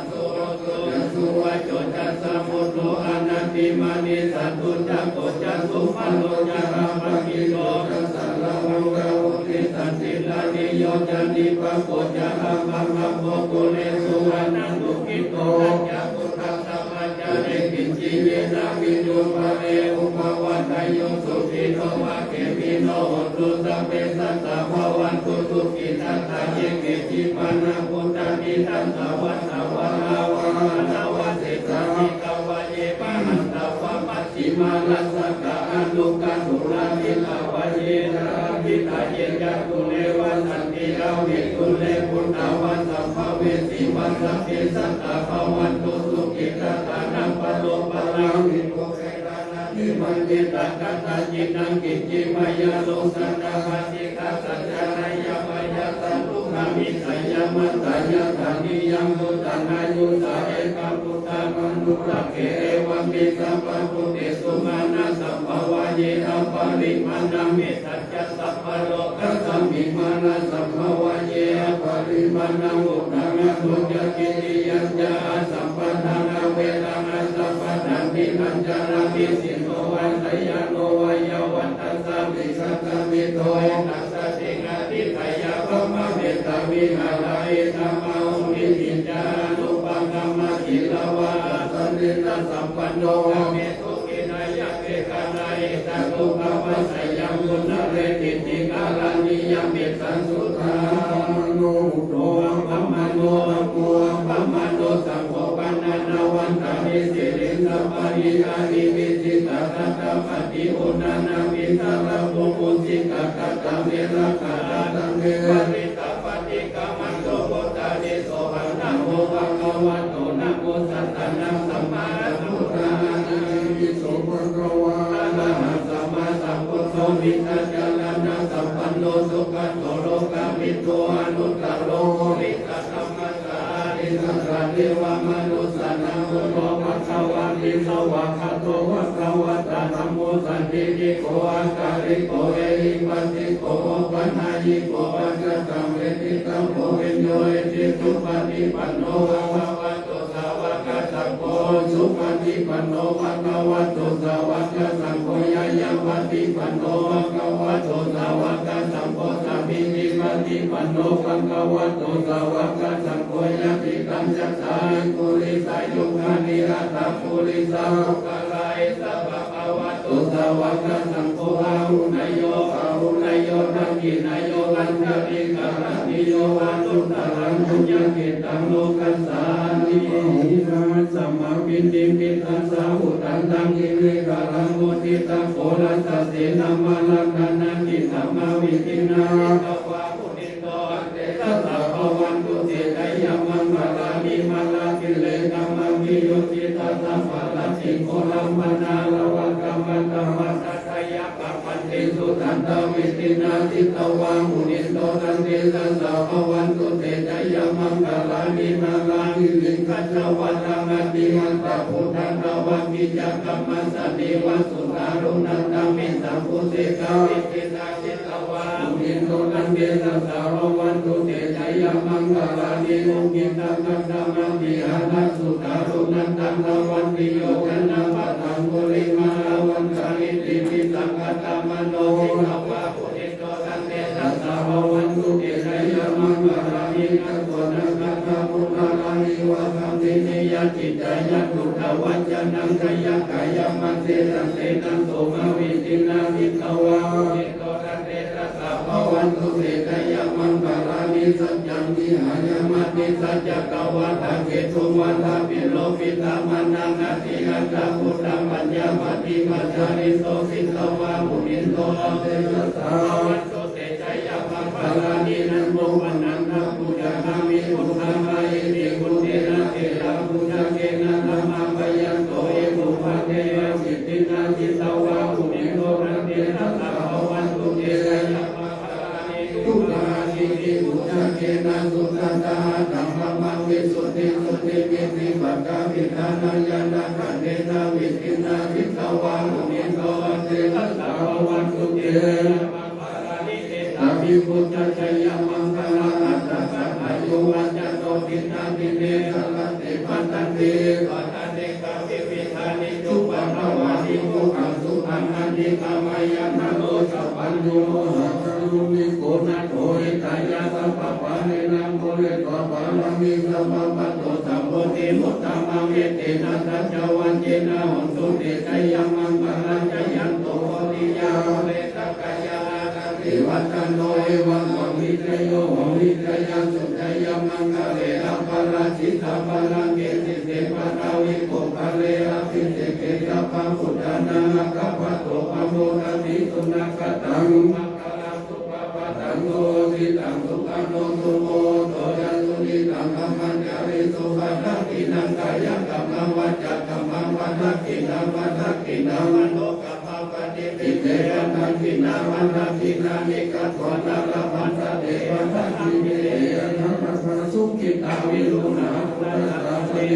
suvaco cassa mudu anatimānī. Sadducco ca subharo ca appakicco ca, sallabho ca muditasīlī, vineyo ca nipako ca appagabbho, kulesu ananugiddho. Na ca khuddaṃ samācare kiñci, yena viññū pare upavadeyyuṃ. Sukhino vā khemino hontu, sabbe sattā bhavantu sukhitattā. Ye keci pāṇabhūtatthi, tasā vā thāvarā vā anavasesā, dīghā vā ye mahantā vā, majjhimā rassakā aṇukathūlā, diṭṭhā vā ye ca adiṭṭhā, ye ca dūre vasanti avidūre, bhūtā vā sambhavesī vā, sabbe sattā bhavantu sukhitattā. Na paro paraṃ iho verā na ti vandetha katthaci naṃ kiñci, mayā rogā na bhāsitā, saccaṃ vā ya vā ya, taṃ dukkhamiccheyya. Mātā yathā niyaṃ puttaṃ, āyusā ekaputtamanurakkhe, evampi sabbabhūtesu, mānasambhāvaye aparimāṇaṃ. Mettañca sabbalokasmiṃ, mānasambhāvaye aparimāṇaṃ, uddhaṃ adho ca tiriyañca, asambādhaṃ averaṃ asapattaṃ. Tiṭṭhañcaraṃ nisinno vā, sayāno vā yāvatassa vigatamiddho, etaṃ satiṃ adhiṭṭheyya, brahmametaṃ vihāraṃ idhamāhu. Diṭṭhiñca anupagamma sīlavā, dassanena sampanno, kāmesu vineyya gedhaṃ, na hi jātu gabbhaseyyaṃ punaretīti. Karaṇīyam mettaṃ suddhā appamāṇo, uddhvo appamāṇo, adho appamāṇo, saṅgho pāṇānavantā me, siriṃsapāni ahi vicchikā, ghātapatti uṇṇānābhī sarabū mūsikā. Katā me rakkhā, katā me parittāpaṭikkama, so buddhādhiso haṃ. Namo bhagavato, namo sattannaṃ sammāsambuddhānaṃ. Itipi so bhagavā arahaṃ sammāsambuddho, vijjācaraṇasampanno sugato lokavidū, anuttaro purisadammasārathi satthā devamanussānaṃ buddho bhagavāti. Svākkhāto bhagavatā dhammo, sandiṭṭhiko akāliko ehipassiko opanayiko paccattaṃ veditabbo viññūhīti. Supaṭipanno bhagavato sāvakasaṅgho, ujupaṭipanno bhagavato sāvakasaṅgho, ñāyapaṭipanno bhagavato sāvakasaṅgho, sāmīcipaṭipanno bhagavato sāvakasaṅgho, yadidaṃ cattāri purisayugāni aṭṭha purisapuggalā, esa bhagavato sāvakasaṅgho, āhuneyyo pāhuneyyo dakkhiṇeyyo añjalikaraṇīyo anuttaraṃ puññakkhettaṃ lokassāti. Bahū sahassamabhinimmitasāvudhantaṃ girigaṅgam uditaghorasasenamāraṃ dānādidhammavidhinā jitavā munindo tantejasā bhavatu te jayamaṅgalāni. Mārātirekamabhiyujjhitasabbarattiṃ ghorampanāḷavakamakkhamathaddhayakkhaṃ khantīsudantavidhinā jitavā munindo tantejasā bhavatu te jayamaṅgalāni. maṅgalāni. Nāḷāgiriṃ gajavaraṃ atimattabhūtaṃ dāvaggicakkamasanīva sudāruṇantaṃ mettambusekavidhinā jitavā munindo tantejasā bhavatu te jayamaṅgalāni. Ukkhittakhaggamatihatthasudāruṇantaṃ dhāvantiyojanapathaṅgulimālavantaṃ iddhībhisaṅkhatamano jitavā munindo tantejasā bhavatu te jayamaṅgalāni. Katvāna kaṭṭhamudaraṃ iva gabbhinīyā ciñcāya duṭṭhavacanaṃ janakāyamajjhe santena somavidhinā jitavā munindo tantejasā bhavatu te jayamaṅgalāni. Saccaṃ vihāya matisaccakavādaketuṃ vādābhiropitamanaṃ atiandhabhūtaṃ paññāpadīpajalito jitavā munindo tantejasā bhavatu te jayamaṅgalāni. Nandopanandabhujagaṃ vibudhaṃ mahiddhiṃ puttena therabhujagena damāpayanto iddhūpadesavidhinā jitavā munindo tantejasā bhavatu te jayamaṅgalāni. Duggāhadiṭṭhibhujagena sudaṭṭhahatthaṃ brahmaṃ visuddhijutimiddhibakābhidhānaṃ ñāṇāgadena vidhinā jitavā munindo tantejasā bhavatu te jayamaṅgalāni. Etāpi buddhajayamaṅgalaaṭṭhagāthā yo vācano dinadine sarate matandī sotthānekavividhāni cupaddavāni mokkhaṃ sukhaṃ adhigameyya naro sapañño. Mahākāruṇiko nātho hitāya sabbapāṇinaṃ pūretvā pāramī sabbā patto sambodhimuttamaṃ etena saccavajjena hotu te jayamaṅgalaṃ. Jayanto bodhiyā mūle sakyānaṃ nandivaḍḍhano evaṃ tvaṃ vijayo hohi jayassu jayamaṅgale aparājitapallaṅke sīse paṭhavipokkhare abhiseke sabbabuddhānaṃ aggappatto pamodati. Sunakkhattaṃ sumaṅgalaṃ supabhātaṃ suhuṭṭhitaṃ sukhaṇo sumuhutto ca suyiṭṭhaṃ brahmacārisu padakkhiṇaṃ kāyakammaṃ vācākammaṃ padakkhiṇaṃ padakkhiṇaṃ manokammaṃ paṇidhī te padakkhiṇā padakkhiṇāni katvāna labhantatthe padakkhiṇe. Atthaladdhā sukhitā viruḷhā buddhasāsane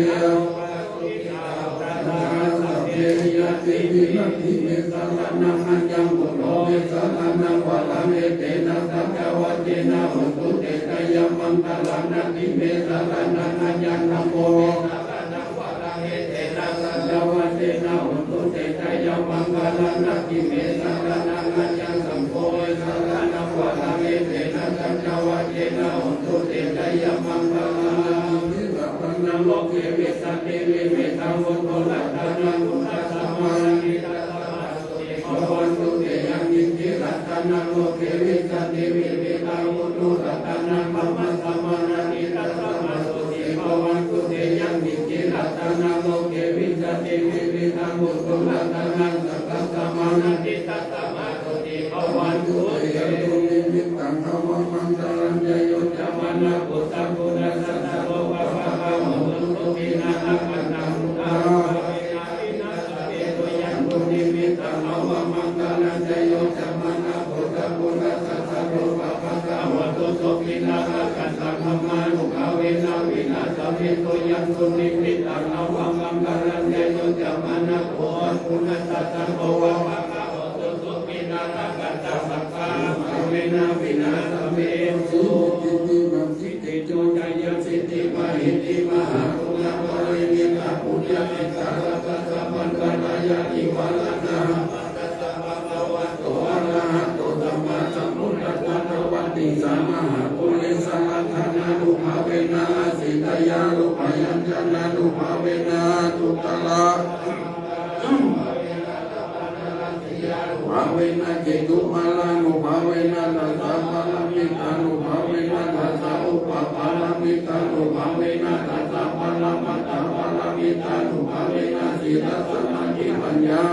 sabbehi ñātibhi natthi me saraṇaṃ aññaṃ buddho me saraṇaṃ varaṃ etena saccavajjena hotu te jayamaṅgalaṃ. Natthi me saraṇaṃ aññaṃ dhammo me saraṇaṃ varaṃ etena saccavajjena hotu te jayamaṅgalaṃ. Natthi me saraṇaṃ aññaṃ saṅgho me saraṇaṃ varaṃ etena saccavajjena hotu te jayamaṅgalaṃ. Natthi kiñci ratanaṃ loke vijjati vividhaṃ puthu ratanaṃ phuṭṭhasamaṃ natthi tasmā ma bhavantu te. Yaṅkiñci ratanaṃ loke vijjati vividhaṃ puthu ratanaṃ dhammasamaṃ natthi tasmā ma sotthī bhavantu te. Yaṅkiñci ratanaṃ loke vijjati vividhaṃ puthu ratanaṃ saṅghasamaṃ natthi tasmā ma sotthī bhavantu te. Yandunnimittaṃ avamaṅgalañca yo cāmanāpo sakuṇassa saddo pāpaggaho dussupinaṃ akantaṃ dukkhaṃ bhāvena vināsamentu. Yandunnimittaṃ avamaṅgalañca yo cāmanāpo sakuṇassa saddo pāpaggaho dussupinaṃ akantaṃ dhammānubhāvena vināsamentu. Yandunnimittaṃ avamaṅgalañca yo cāmanāpo sakuṇassa saddo pāpaggaho dussupinaṃ akantaṃ saṅghānubhāvena vināsamentu. Sotthi me jayasiddhi mahiddhi mahāguṇāparimitapuññakkhettaṃ. Rakkhassa bandhanaṃ ya iva rakkhaṃ bandhassa bhagavato arahato sammāsambuddhassa dvattiṃsamahāpurisalakkhaṇānubhāvena asītyārūpaññāṇānubhāvena aṭṭhuttarā bhāvena cetumālānubhāvena dasapāramitānubhāvena dasaupapāramitānubhāvena dasaparamatthapāramitānubhāvena sīlasamādhipaññā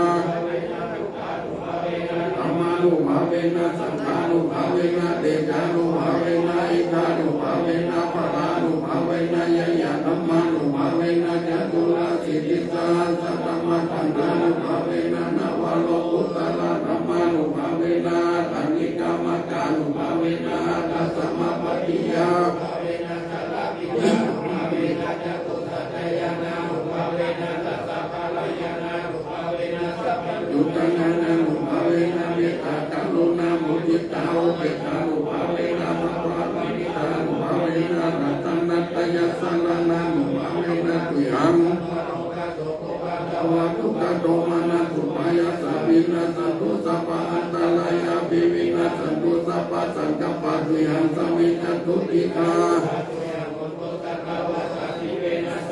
dhammānubhāvena saṅghānubhāvena tejānubhāvena iddhānubhāvena balānubhāvena ñeyyadhammānubhāvena caturāsītisahassadhammakkhandhānubhāvena navalokuttaradhammānubhāvena aṭṭhaṅgikamaggānubhāvena aṭṭhasamāpattiyā Uttamaṇānubhāvena, mettākaruṇāmuditāupekkhānubhāvena, bhāvanābhidhānubhāvena, ratanattayasaraṇānubhāvena, tuyhaṃ dukkharogā sokopāga dukkhadomanassupāyāsā vinassantu, sabba antarāyāpi vinassantu, sabbasaṅkappā tuyhaṃ samijjhantu, dīghā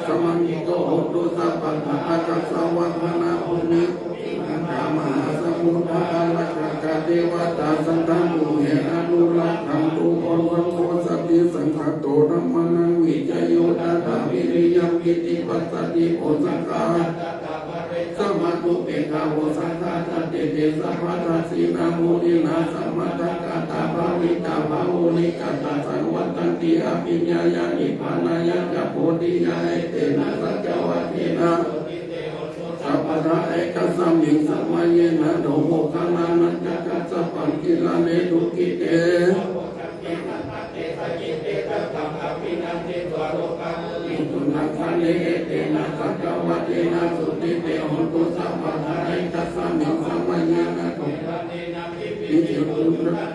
samannito hotu sabbadā. Ākāsavatthāna bhūmiṃ mahāsamuddā, ārakkhakā devatā, saddhaṃ pubbe anurakkhantu. Bojjhaṅgo satisaṅkhāto dhammānaṃ vicayo tathā, viriyampītipassaddhi bojjhaṅgā samādhupekkhabojjhaṅgā, sattete sabbadassinā muninā sammadakkhātā bhāvitā bahulīkatā, saṃvattanti abhiññāya nibbānāya ca bodhiyā. Etena saccavajjena sabbadā ekasmiṃ samaye nātho moggallānañca kassapaṃ gilāne dukkhite Etena saccavajjena sotthi te hotu sabbadā. Ekasmiṃ samaye nātho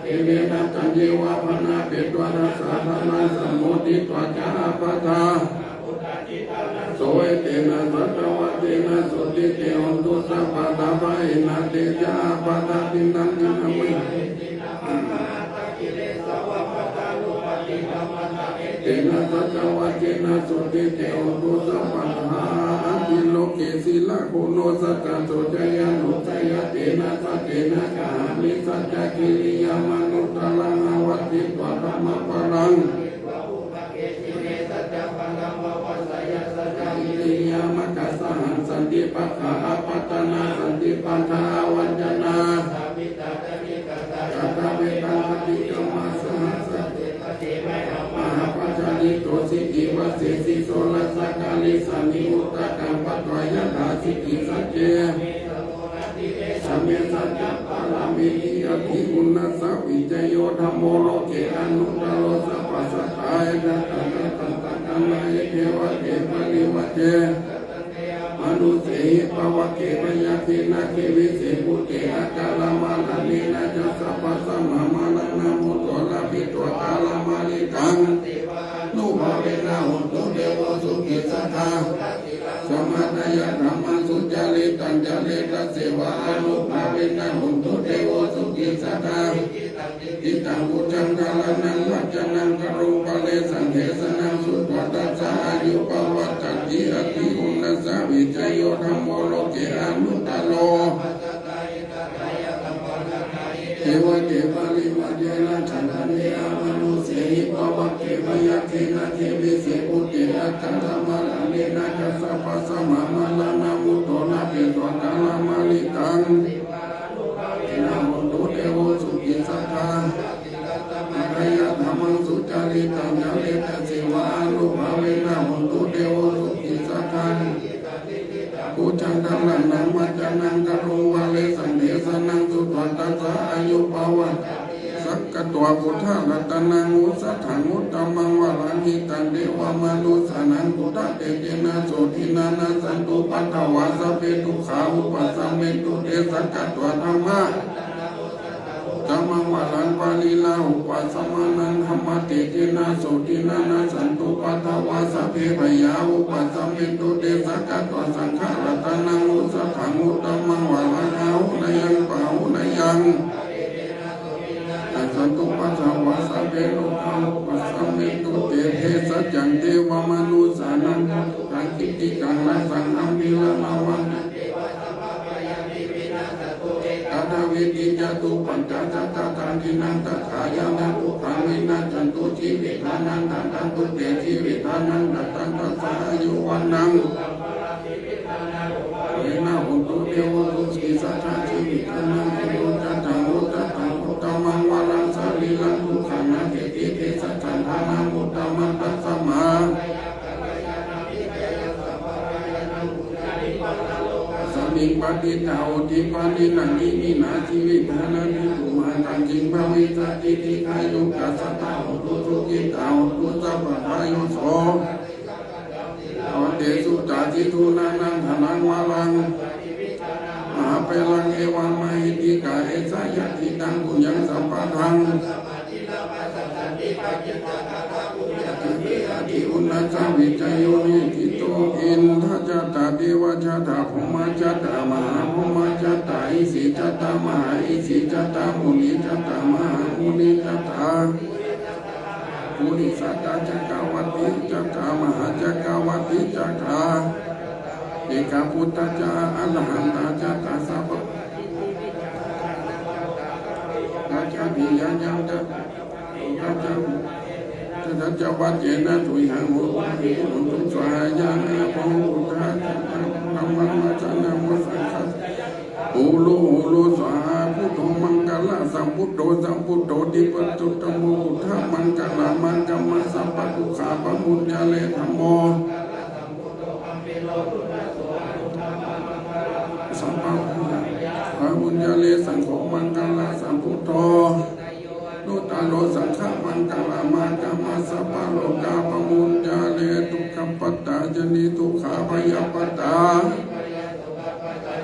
devena taññeva bhaṇāpetvā saddhammā sammoditvā ca ābādhā. So etena saccavajjena sotthi te hotu sabbadā. Bhayena te ca ābādhā tiṇṇannampi Etena saccavajjena sotthi te hotu sabbadā. Atthi loke sīlaguṇo satta soceyyanussaya, tena saccena kāhāmi saccakiriyamanuttaraṃ. Āvajjitvā dhammabalaṃ kiriyamakkhasahaṃ, santi pakkhā apattanā, santi pādā avañcanā, kāgā mettaṃ paṭikkama. Saha saccena mahāpajjalito sikhī vajjesi soḷasa kāḷisāni udakaṃ patvā, yathā sikhī sacce same saccapāramīhi. Atthi uṇhissavijayo dhammo loke anuttaro, sabbasattahitatthāya taṃ gaṇhāhi devake parivajje. Manussena pāvakena yakkhena khemisi bhūte, akālamaraṇena ca sabbasmā maraṇā mutto, laphitva kālamāritaṃ, tasseva ānubhāvena hotu devo sukhī sadā. Samattaya dhammaṃ sucaritaṃ care, tasseva ānubhāvena hotu devo sukhī sadā. Diṭṭhaṃ fuccaṃ dhāraṇaṃ vaccanaṃ karuṃ paresaṃ, desanaṃ sutvā tassa āyu pavaḍḍhatīti. Atthi uṇhissavijayo dhammo loke anuttaro, devake parivajje, rakkhāya kanthe amanussehi. Pāvakena yakkhena khemisi bhūte, akālamaraṇena ca sabbasmā maraṇā mutto, laphitva kālamāritaṃ, tasseva ānubhāvena hotu devo sukhī sadā. Samattaya dhammaṃ sucaritaṃ care, tasseva ānubhāvena hotu devo sukhī sadā. Diṭṭhaṃ fuccaṃ dhāraṇaṃ vaccanaṃ karuṃ paresaṃ, desanaṃ sutvā tassa āyu pavaḍḍhatīti. Sakkatvā buddharatanaṃ osathaṃ uttamaṃ varaṃ, hitaṃ devamanussānaṃ buddhatejena sotthinā, nassantupaddavā sabbe dukkhā vūpasamentu te. Sakkatvā dhamma uttamaṃ varaṃ pariḷāhūpasamanaṃ, dhammatejena sotthinā nassantupaddavā sabbe bhayā vūpasamentu te. Sakkatvā saṅgharatanaṃ osathaṃ uttamaṃ varaṃ āhuneyyaṃ pāhuneyyaṃ, nassantupaddavā sabbe rogā vūpasamentu te. Bhejassañca devamanussānaṃ, pāturahaṃ khipikaṃ rasaṃ gambhīraṃ, āmantaṃ devā sabbabhayāpi vinassantu me. Ekādāvīti catuppañcasatasahassadhānaṃ, tathāyataṃ dukkhaṃ vinassantu jīvitānaṃ, dadantu te jīvitānaṃ sataṃ, sadā āyu vaṇṇaṃ sukhaṃ balaṃ, jīvitā ānubhāvena hotu devo sukhī sadā. Jīvitdānaṃ pitu cattāro, satthaṃ uttamaṃ varaṃ, sarīraṃ dukkhānaṃ seṭṭhi, tesa satthanānamuttamaṃ, tasmā asmiṃ patiṭṭhā hoti pāṇinaṃ, iminā jīvittānanti tumhākaṃ, kiṃ bhavissati dīghāyukā, sadā hontu sukhitā hontu sabbadā. Yo sīlavantesu jāti, dūrannādhāraṃ varaṃ mahābalaṃ, เอวะมะหิทธิกา เอสะยะทิตัง ปุญญังสัมปะทัง สัพพะทิลาภะสันติภะกิตตะกะตะปุญญา สะเว อะทิอุณณัสสะ วิจโย นิสสิโต อินทะจะตะ เดวะจะตะ พรหมะจะตะ มหาพรหมะจะตะ อิสิจะตะ มหาอิสิจะตะ มุนิจะตะ มหามุนิจะตะ ปุริสะตะ จักกะวัตติจะตะ มหาจักกะวัตติจะตะ เอกะปุตตะจะ อะระหันตะจะตะ สัพพะ ตะจะ ปิยะยังจะ ตะจะ ตะจะ วัจเจนะ ตุยหัง โหตุ สวาหายะ นะโม พุทธา ธัมมัง วะสะนะโม สังฆัสสะ โหตุ โหตุ สวาหา พุทโธ มังคะละสัมพุทโธ สัมพุทโธ ทิปะตุตตะโม พุทธัง มังคะละ มังคะมะ สัพพะทุกขา ปะมุญจะเร ธัมโม สัพพะ ปะมุญจะเร สังโฆ มังคะละสัมพุทโธ นุตตะโร สังฆะ มังคะละ มังคะมะ สัพพะโรคา ปะมุญจะเร ทุกขะปัตตา จะ นิทุกขา ภยะปัตตา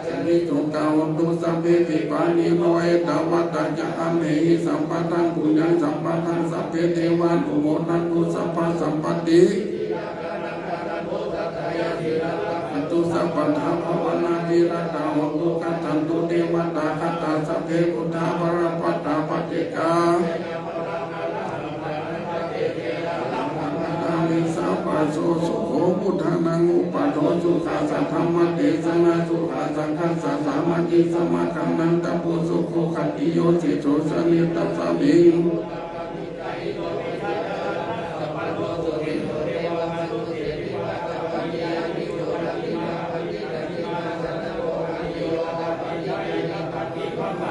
จะ นิโศกา โหตุ สัพเพ ปิปะนิโน เอตะวัตตะ จะ อัมเหหิ สัมปะทัง ปุญญังสัมปะทัง สัพเพ เทวานุโมทันตุ สัพพะสัมปะติ ตุ สัพพะทา ภาวะนาภิรัตตา โหตุ กัจฉันตุ เทวะตา คตา สัพเพ พุทธา บะละปัตตา ปัจเจกา อามิสสะปะโส สุโข พุทธานัง อุปะโท สุขัสสะ ธัมมะเตสะนา สุขัสสะ สังฆัสสะ สามัคคี สมาคันนัง ตะโพ สุโข ขัตติโย สิสโส สะเม ตัสสะมิง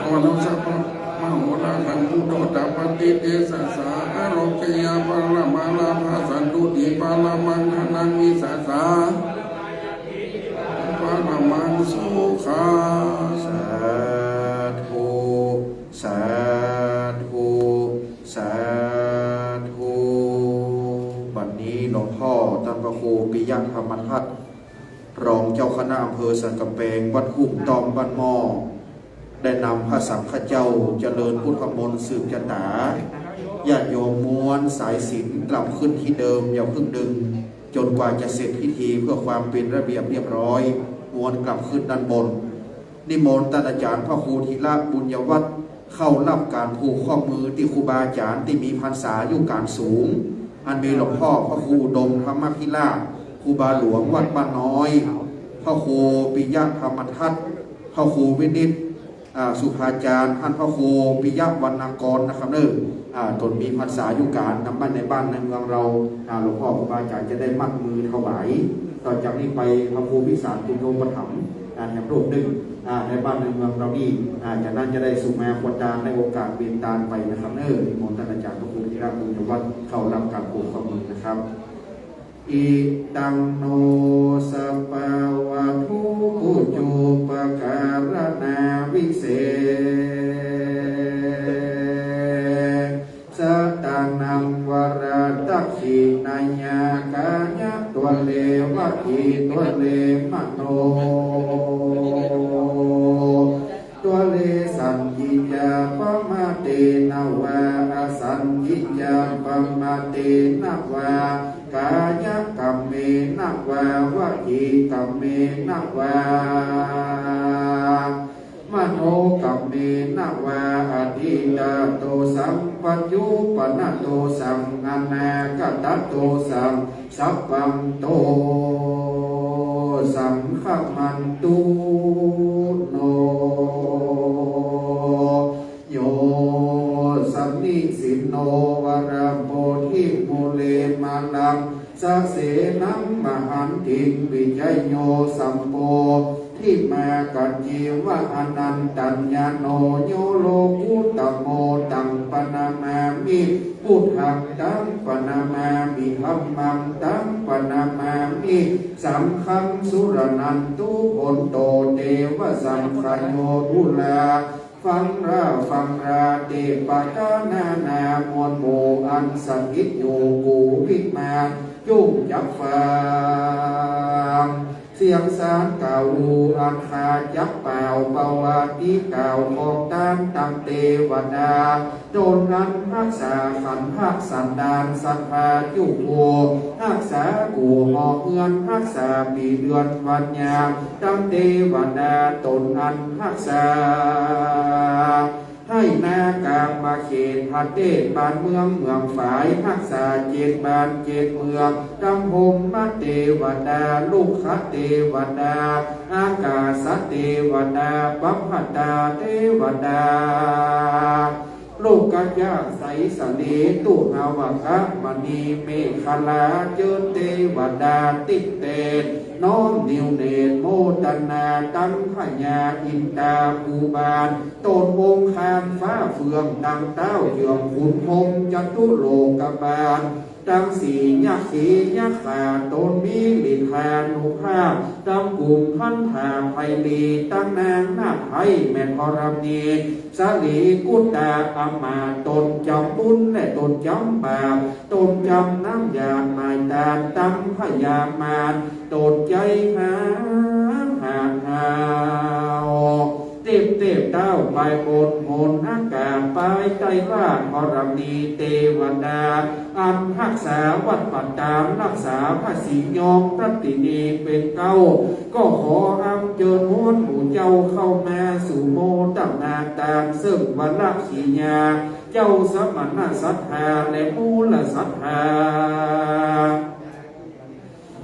โอโนสัพพะมะโหราทัง พุทโธ ตะปะติ เตสะสา อาโรเกยะ ปะระมาลาภา สันตุติ ปะระมัง ธนัง วิสาสา ปะระมัง สุขัง สาธุ สาธุ สาธุ บัดนี้หลวงพ่อต้านพระครูปิยะธรรมทัศน์ รองเจ้าคณะอำเภอสันกำแปง วัดหุ้มต้อมบ้านหม้อ ได้นำพระสังฆะเจ้าเจริญพุทธมนต์สืบจะต๋า ญาติโยมม้วนสายสิญจน์กลับขึ้นตี้เดิม อย่าเพิ่งดึง จ๋นกว่าจะเสร็จพิธีเพื่อความเป๋นระเบียบเรียบร้อย ม้วนกลับขึ้นด้านบน นิมนต์ต้านอาจ๋ารย์พระครูธีระบุญยวัฒน์ เข้าฮับก๋านผูกข้อมือตี้ครูบาอาจ๋ารย์ตี้มีพรรษาอยู่ก๋านสูง อันมีหลวงพ่อพระครูอุดมธรรมภิราช ครูบาหลวงวัดบ้านน้อย พระครูปิยะธรรมทัศน์ พระครูวินิจ อ่า สุภาจารย์ ต้านพระครูปิยะวรรณกรนะครับเนาะ อ่า ต๋นมีพรรษาอยู่ก๋านนำบ้านในบ้านในเมืองเฮา อ่า หลวงพ่อครูบาอาจ๋ารย์จะได้มัดมือถวาย ต่อจากนี้ไปพระครูพิสารปุญโญปถัมภ์ อ่า แถมรูปนึ่ง อ่า ในบ้านในเมืองเฮานี้ อ่า จากนั้นจะได้สุมาควรตาน ได้โอกาสเวียนตานไปนะครับเนาะ นิมนต์ต้านอาจ๋ารย์พระครูธีระบุญยวัฒน์เข้าฮับก๋านผูกข้อมือนะครับ อิตัง โน สะปะวะทูปูจูปะการะนาวิเศษ สะตานัง วะระตักขิณายะ กายะ ตั๊วะเลวะจี ตั๊วะเลมโน ตั๊วะเลสัญญิญญา ปะมะเตนะวา อะสัญญิญญา ปะมะเตนะวา กายะกัมเมนะวา วจีกัมเมนะวา มโนกัมเมนะวา อะตีตะโตสัง ปัจจุปปะนะโตสัง อะนาคะตะโตสัง สัพพันโต สังคะมันตุ โน โย สะนิสินโน วะระโพธิมูเล มาลัง สะเสนัง มหันติง วิจโย สัมโพธิมา กัจจีวะ อะนันตัญญาโณ โย โลกุตโต ตังปะนะมามิ พุทธัง ตังปะนะมามิ ธัมมัง ตังปะนะมามิ สังฆัง สุรณันตุ โหนโต เตวะสังคโย ดูรา ฟังรา ฟังรา เตปะกานานา มวลหมู่อันสถิตอยู่กู่วิมาน จุ่งจักฟาง เสียงสารกล่าวอันข้าจักเป่า ประวัติกล่าวของต้านตังเตวดา ต๋นอันฮักษาขันธะสันดานสัตถาจุโก ฮักษากู่หอเฮือน ฮักษาปี๋เดือนวันยาม ตังเตวดาต๋นอันฮักษา ไฮ่นากามเขต ประเทศบ้านเมืองเมืองฝาย ฮักษาเจ็ดบ้านเจ็ดเมือง ตังพรหมเตวดา รุกขเตวดา อากาสเตวดา ปัพพตาเตวดา โลกยะไสสะเล ตุหาวกะมณี เมขลา เจิญเตวดา ติ๊กเตน น้อมนิวเนตรโมตนา ตังพญาอินตาภูบาล ต๋นองค์คานฟ้าเฟือง ตังเต๊าเยืองขุนพรหมจตุโลกบาล ตังสี่ยักขียักขา ต๋นมีฤทธานุภาพ ตังกุมภัณฑาไพรี ตังนางนาฏไทยแม่ธรณี สลีกุตตาอำมาตย์ ต๋นจ๋ำบุญและต๋นจ๋ำบาป ต๋นจ๋ำน้ำยาหมายตาน ตังพญามาร ต๋นใจ๋หาหาหาว เตพเตพเต๊าปายบนหนอากาศ ปายใต้ราชธรณีเตวดา อันฮักษาวัดป่าตาด ฮักษาพระสิงห์ยองทัตตินีเป๋นเก๊า ก็ขออัญเจิญฮวนหมู่เจ้าเข้ามาสู่โมทนาตาน เซิ่งวรกิริยา เจ้าสมณศรัทธาและมูลศรัทธา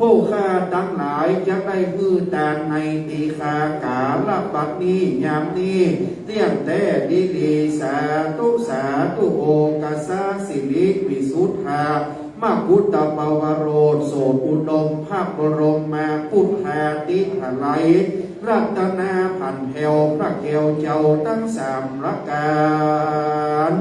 ผู้ข้าตังหลายจะได้หื้อตานในตีฆากาละบัดนี้ยามนี้ เตี้ยงแต๊ดีหลี สาธุ สาธุ โอกัสสะสิริวิสุทธา มกุฏปวโรส โสตอุดม พระบรมปุทธาธิไทย รัตนาพันแถว พระแก้วเจ้าตังสามประก๋าน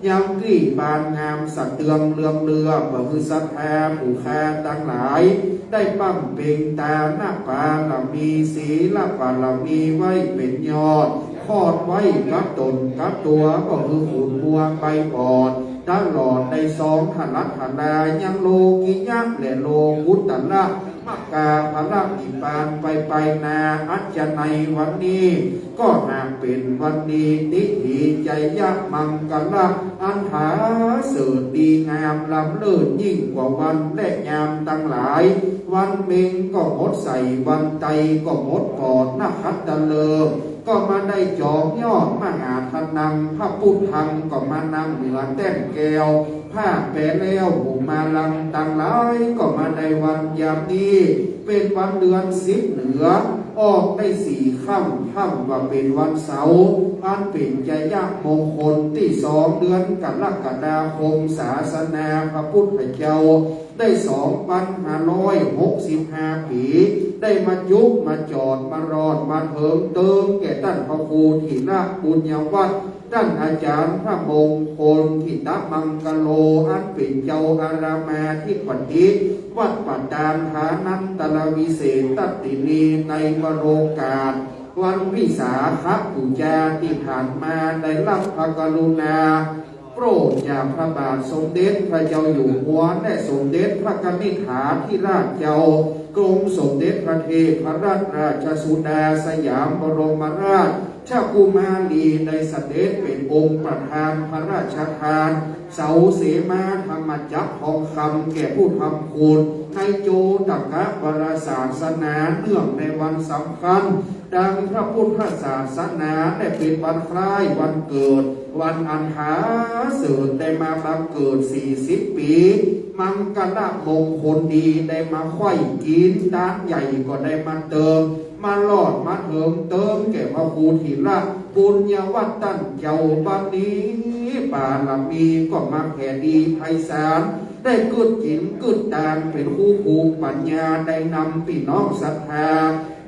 ยังกี้บานงามสะเตืองเรืองเรือ เปื้อหื้อศรัทธาผู้ข้าตังหลาย ได้บำเพ็งตานบารมี ศีลบารมีไว้เป๋นยอด คลอดไว้กับต๋นกับตั๋ว ก็คือขุนมัวไปปอด ตลอดได้สองทรัตถะ ยังโลกิยะและโลกุตตระ มรรคาผลนิพพานไปไปนา อันจะในวันนี้ ก็หากเป๋นวันดี ติถิจยะมังกละ อันผาเสริฐดีงามล้ำเลิศยิ่งกว่าวันและยามตังหลาย วันเม็งก็หมดใส่ วันไตก็หมดปอด นขัตตะฤกษ์ ก็มาได้จอมยอดมหาธนัง พระพุทธังก็มานั่งเหนือแต้นแก้ว ภาคแป๋แล้วหมู่มาลังตังหลาย ก็มาได้วันยามนี้ เป๋นวันเดือนสิบเหนือ ออกได้สี่ค่ำ ค่ำว่าเป๋นวันเสาร์ อันเป๋นจยมงคลตี้สองเดือนกรกฎาคม ศาสนาพระพุทธเจ้า ได้สองปันห้าร้อยหกสิบห้าปี๋ ได้มาจุกมาจอดมารอดมาเถิงเติงแก่ต้านพระครูธีระปุญญวัฒน์ ต้านอาจ๋ารย์พระมงคลถิตมังคโล อันเป๋นเจ้าอารามอธิปติ วัดป่าตาดฐานันตรวิเศษทัตตินี ในวโรกาสวันวิสาขบูชาตี้ผ่านมา ได้ฮับพระกรุณา โปรดจากพระบาทสมเด็จพระเจ้าอยู่หัว และสมเด็จพระกนิษฐาธิราชเจ้า กรมสมเด็จพระเทพรัตนราชสุดาสยามบรมราชกุมารี ได้เสด็จเป๋นองค์ประธานพระราชทาน เสาเสมาธรรมจักรทองคำ แก่ผู้ทำคุณ ในโจตกะวรศาสนา เนื่องในวันสำคัญ ดังพระพุทธศาสนา ได้เป๋นวันคล้ายวันเกิด วันอันผาเสริฐได้มาบังเกิดสี่สิบปี๋ มังคละมงคลดีได้มาไขว้กิ๋น ตานใหญ่ก็ได้มาเติม มารอดมาเถิงเติงแก่พระครูธีระปุญญวัฒน์ต้านเจ้า บัดนี้บารมีก็มาแผ่ดีไพศาล ได้กึ๊ดกิ๋นกึ๊ดตาน เป๋นคู่ภูมิปัญญา ได้นำปี้น้องศรัทธา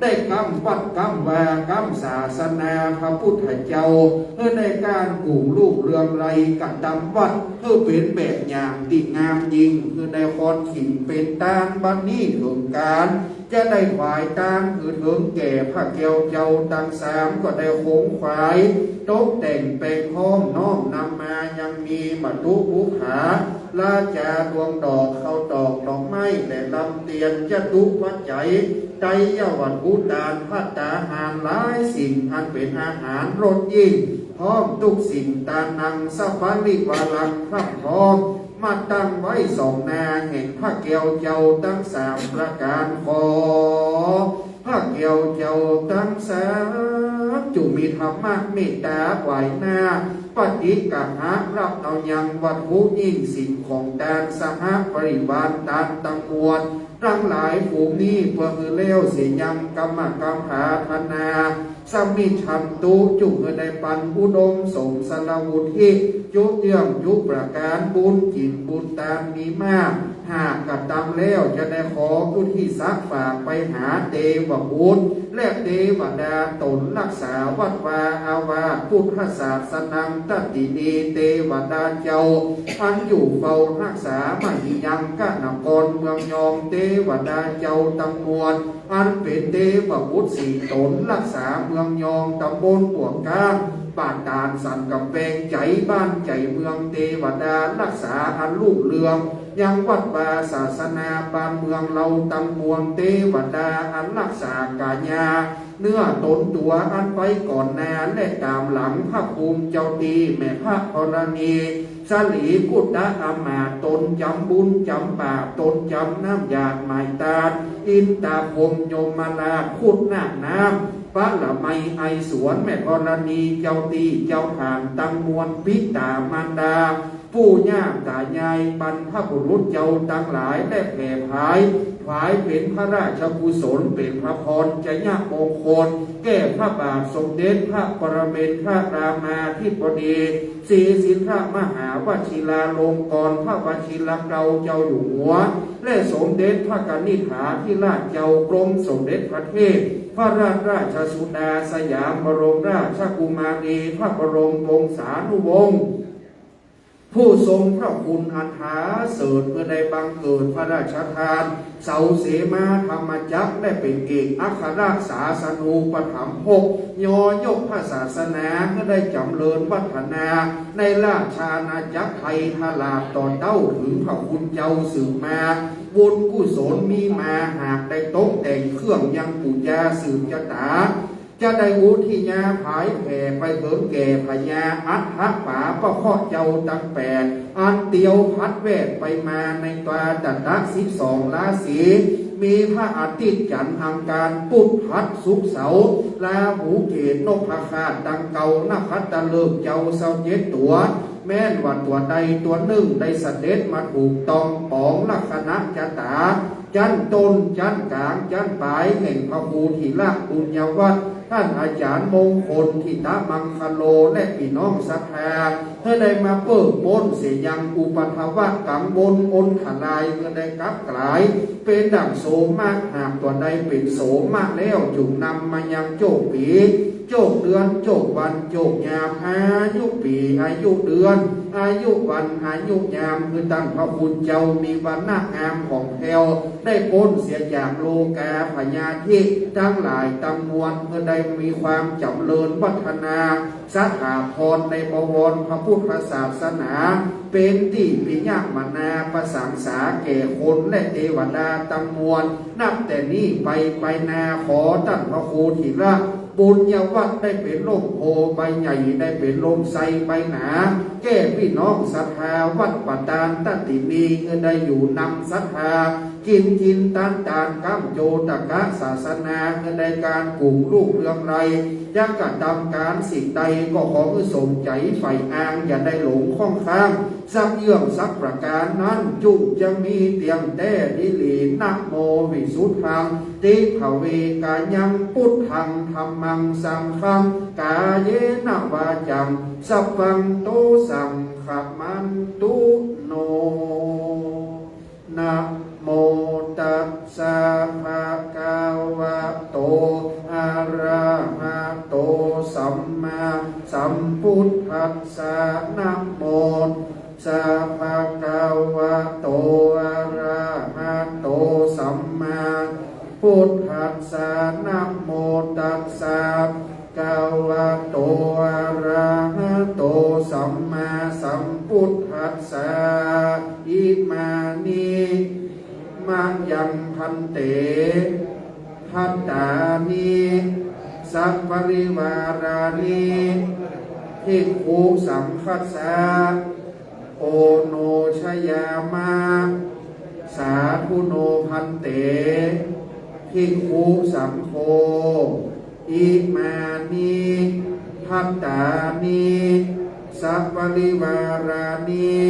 ได้กำวัดกำวา กำศาสนาพระพุทธเจ้า หื้อได้ก้านกุ่งรุ่งเรืองไร้ กระตำวัดหื้อเป๋นแบบอย่างตี้งามยิ่ง หื้อได้คอนขิงเป๋นตาน บัดนี้เถิงก๋าน จะได้ถวายตานหื้อเถิงแก่พระแก้วเจ้าตังสาม ก็ได้ขงขวาย ตกแต่งแปลงห้อง น้อมนำมายังมีมตุภูผา ราจาดวงดอก ข้าวตอกดอกไม้ และลำเตียนจตุปัจจัย ไตรยวัตถุตาน ภัตตาหารหลายสิ่ง อันเป๋นอาหารรสยิ่ง พร้อมกู้สิ่ง ตานังสปริวารัง พร่ำพร้อม มาตั้งไว้สองหน้าแห่งพระแก้วเจ้าตังสามประก๋าน ขอพระแก้วเจ้าตังสาม จุ่งมีธรรมะเมตตาไหว้หน้า ปฏิกหะ ฮับเอายังวัตถุยิ่งสิ่งของตาน สหปริวารตานตังมวลตังหลายฝูงนี้ เปื้อหื้อแล้วเสียยัง กรรมกัมผาธนา สมิชชันตุ จุ่งหื้อได้ปันอุดมสมสารวุฒิ จุเยื่องจุประก๋าน บุญจิ๋นบุญตานมีมาก หากกระตำแล้วจะได้ขออุทิศฝากไปหาเตวบุตร และเตวดาต๋นรักษา วัตวา อาวาส พุทธศาสนัง ตตินี เตวดาเจ้า อันอยู่เฝ้าฮักษามหิยังกนครเมืองยอง เตวดาเจ้าตังมวล อันเป๋นเตวบุตรสี่ต๋น รักษาเมืองยอง ตำบลบ่วงก้าง บ้านตาดสันก๋ำแปง ใจ๋บ้านใจ๋เมือง เตวดารักษาอันรุ่งเรือง ยังวัตวาศาสนาบ้านเมืองเฮาตังมวล เตวดาอันรักษากายา เนื้อต๋นตั๋วอันไปก่อนหน้าและต๋ามหลัง พระภูมิเจ้าตี้ แม่พระธรณี สรีกุตตะอามาตย์ ต๋นจ๋ำบุญจ๋ำบาป ต๋นจ๋ำน้ำหยาดหมายตาน อินตาพรหมยมราช ครุฑนาคน้ำ ปะละไมไอสวน แม่ธรณีเจ้าตี้เจ้าถ่านตังมวล ปิต๋ามารดา ปู่ย่าต๋ายาย บรรพบุรุษเจ้าตังหลาย และแผ่ผาย ผายเป๋นพระราชกุศล เป๋นพระพรชัยมงคล แก่พระบาทสมเด็จพระปรเมนทรามาธิบดี ศรีสินทรมหาวชิราลงกรณพระวชิรเกล้าเจ้าอยู่หัว และสมเด็จพระกนิษฐาธิราชเจ้ากรมสมเด็จพระเทพรัตนราชสุดาสยามบรมราชกุมารี พระบรมวงศานุวงศ์ ผู้ทรงพระคุณอันผาเสริฐ เมื่อได้บังเกิดพระราชทาน เสาเสมาธรรมจักร และเป๋นเอกอัครศาสนูปถัมภก ยอยกพระศาสนา เมื่อได้จ๋ำเริญวัฒนา ในราชอาณาจักรไทยตลอดต่อเต้า เถิงพระคุณเจ้าสืบมา บุญกุศลมีมา หากได้ตกแต่งเครื่องยังปู๋จาสืบจะต๋า จะได้อุทิศผายแผ่ไปเถิงแก่พญาอัฏฐป๋าปะเคราะห์เจ้าตังแปด อันเตียวพัดแวดไปมาในตวาตะสิบสองราศี มีพระอาทิตย์จันทร์อังคารพุธพฤหัสศุกร์เสาร์ ราหูเกตุนพเคราะห์ตังเก่า นภัตตฤกษ์เจ้าซาวเจ็ดตั๋ว แม้นว่าตั๋วใดตั๋วนึ่งได้เสด็จมาถูกต้องป๋องลักษณะจะต๋า จั้นต้น จั้นก๋าง จั้นป๋าย แห่งพระครูถิระปุญญวัฒน์ ต้านอาจ๋ารย์มงคล ถิตมังคโล และปี้น้องศรัทธา หื้อได้มาเปิ้งป๊นเสียยังอุปัทวะกังวลอนถราย หื้อได้กลับก๋ายเป๋นดั่งโสมะ หากตั๋วใดเป๋นโสมะแล้ว จุ่งนำมายังโจคปี๋ โจคเดือน โจควัน โจคยาม อายุปี๋ อายุเดือน อายุวัน อายุยาม หื้อต้านพระคุณเจ้ามีวรรณะงามผ่องแผ้ว ได้ป๊นเสียจากโรคาพยาธิตังหลายตังมวล หื้อได้มีความจ๋ำเริญวัฒนา สถาพรในบวรพระพุทธศาสนา เป๋นตี้ปิยมนาประสงสาแก่คนและเตวดาตังมวล นับแต่นี้ไป ไปหน้า ขอต้านพระครูถิระปุญญวัฒน์ได้เป๋นร่มโพธิ์ใบใหญ่ ได้เป๋นร่มไทรใบหนา แก่ปี้น้องศรัทธาวัดป่าตาดตตินี หื้อได้อยู่นำศรัทธา กิ๋นกิ๋นตานตาน ก้ำโจตกะศาสนา หื้อได้ก๋านกุ่งรุ่งเรืองไร้ จะกระตำก๋านสิ่งใดก็ขอหื้อสมใจ๋ใฝ่อ้าง อย่าได้หลงข้องค้างสักเยื่องสักประก๋านนั้น จุ่งจะมีเตี้ยงแต๊ดีหลี นะโมวิสุทธัง ติภเวกายัง พุทธังธัมมังสังฆัง กาเยนะวาจ๋าสัพพัง โตสังฆมันตุ โน นะโมตัสสะภะคะวะโต อะระหะโต สัมมาสัมพุทธัสสะ นะโมตัสสะภะคะวะโต อะระหะโต สัมมาสัมพุทธัสสะ นะโมตัสสะภะคะวะโต อะระหะโต สัมมาสัมพุทธัสสะ ปริวารานิ ภิกขุสังฆัสสะ โอโนชยามะ สาธุโนภันเต ภิกขุสังโฆ อิมานิ ภัตตานิ สปริวารานิ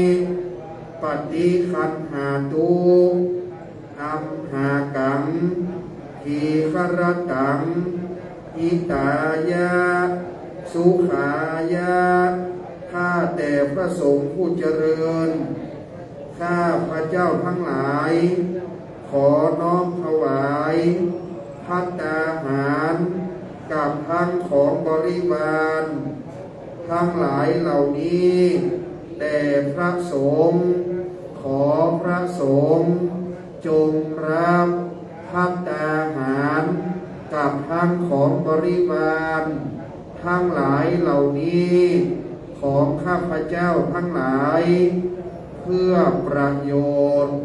ปฏิคันหาตุ อัมหากัง ทีฆรตัง หิตายะ สุขายะ ข้าแต่พระสงฆ์ผู้เจริญ ข้าพระเจ้าทั้งหลาย ขอน้อมถวาย ภัตตาหาร กับทั้งของบริวาร ทั้งหลายเหล่านี้ แด่พระสงฆ์ ขอพระสงฆ์ จงรับภัตตาหาร กับทั้งของบริวาร ทั้งหลายเหล่านี้ ของข้าพเจ้าทั้งหลาย เพื่อประโยชน์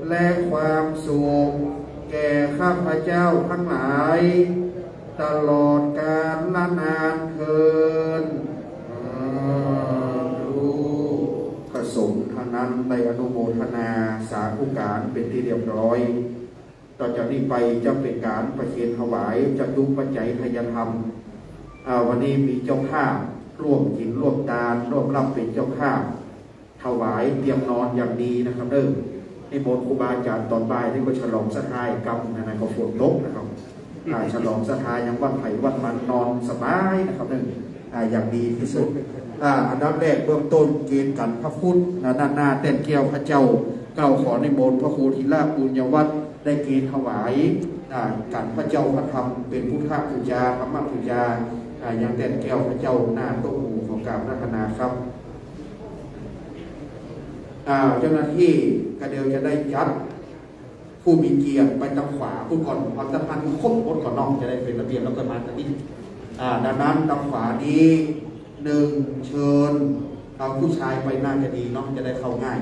และความสุข แก่ข้าพเจ้าทั้งหลาย ตลอดกาลนานเทอญ สาธุ พระสงฆ์ทั้งนั้นได้อนุโมทนาสาธุการเป็นที่เรียบร้อย ต่อจากนี้ไปจะเป็นการประเคนถวายจตุปัจจัยทายธรรม อ่า วันนี้มีเจ้าภาพร่วมกิ๋นร่วมตานร่วมรับเป็นเจ้าภาพ ถวายเตียงนอนอย่างดีนะครับเด้อ นิมนต์ครูบาอาจารย์ตอนบ่ายนี่ก็ฉลองศรัทธากั๋นนะ นะ ก็ฝนตกนะครับ อ่า ฉลองศรัทธายังวัดไผวัดมันนอนสบายนะครับเด้อ อ่า อย่างดีตี้สุด อ่า อันดับแรกเบื้องต้นเกณฑ์กัณฑ์พระพุทธนะ ด้านหน้าแต้นแก้วพระเจ้า เกล้าขอนิมนต์พระครูธีระปุญญวัฒน์ได้เกณฑ์ถวาย อ่า กัณฑ์พระเจ้าพระธรรมเป็นพุทธปูจา ธรรมปูจา อ่า ยังแต้นแก้วพระเจ้าหน้าโต๊ะหมู่ ขอกราบอาราธนาครับ อ่า เจ้าหน้าตี้ก็เดี๋ยวจะได้จัด ผู้มีเกียรติไปตางขวาพู้นก่อน เอาตางหั้นครบหมดก่อนเนาะ จะได้เป๋นระเบียบแล้วก็มาตางนี้ อ่า ดังนั้นตางขวานี้ หนึ่ง เชิญ เอาผู้ชายไปน่าจะดีเนาะ จะได้เข้าง่าย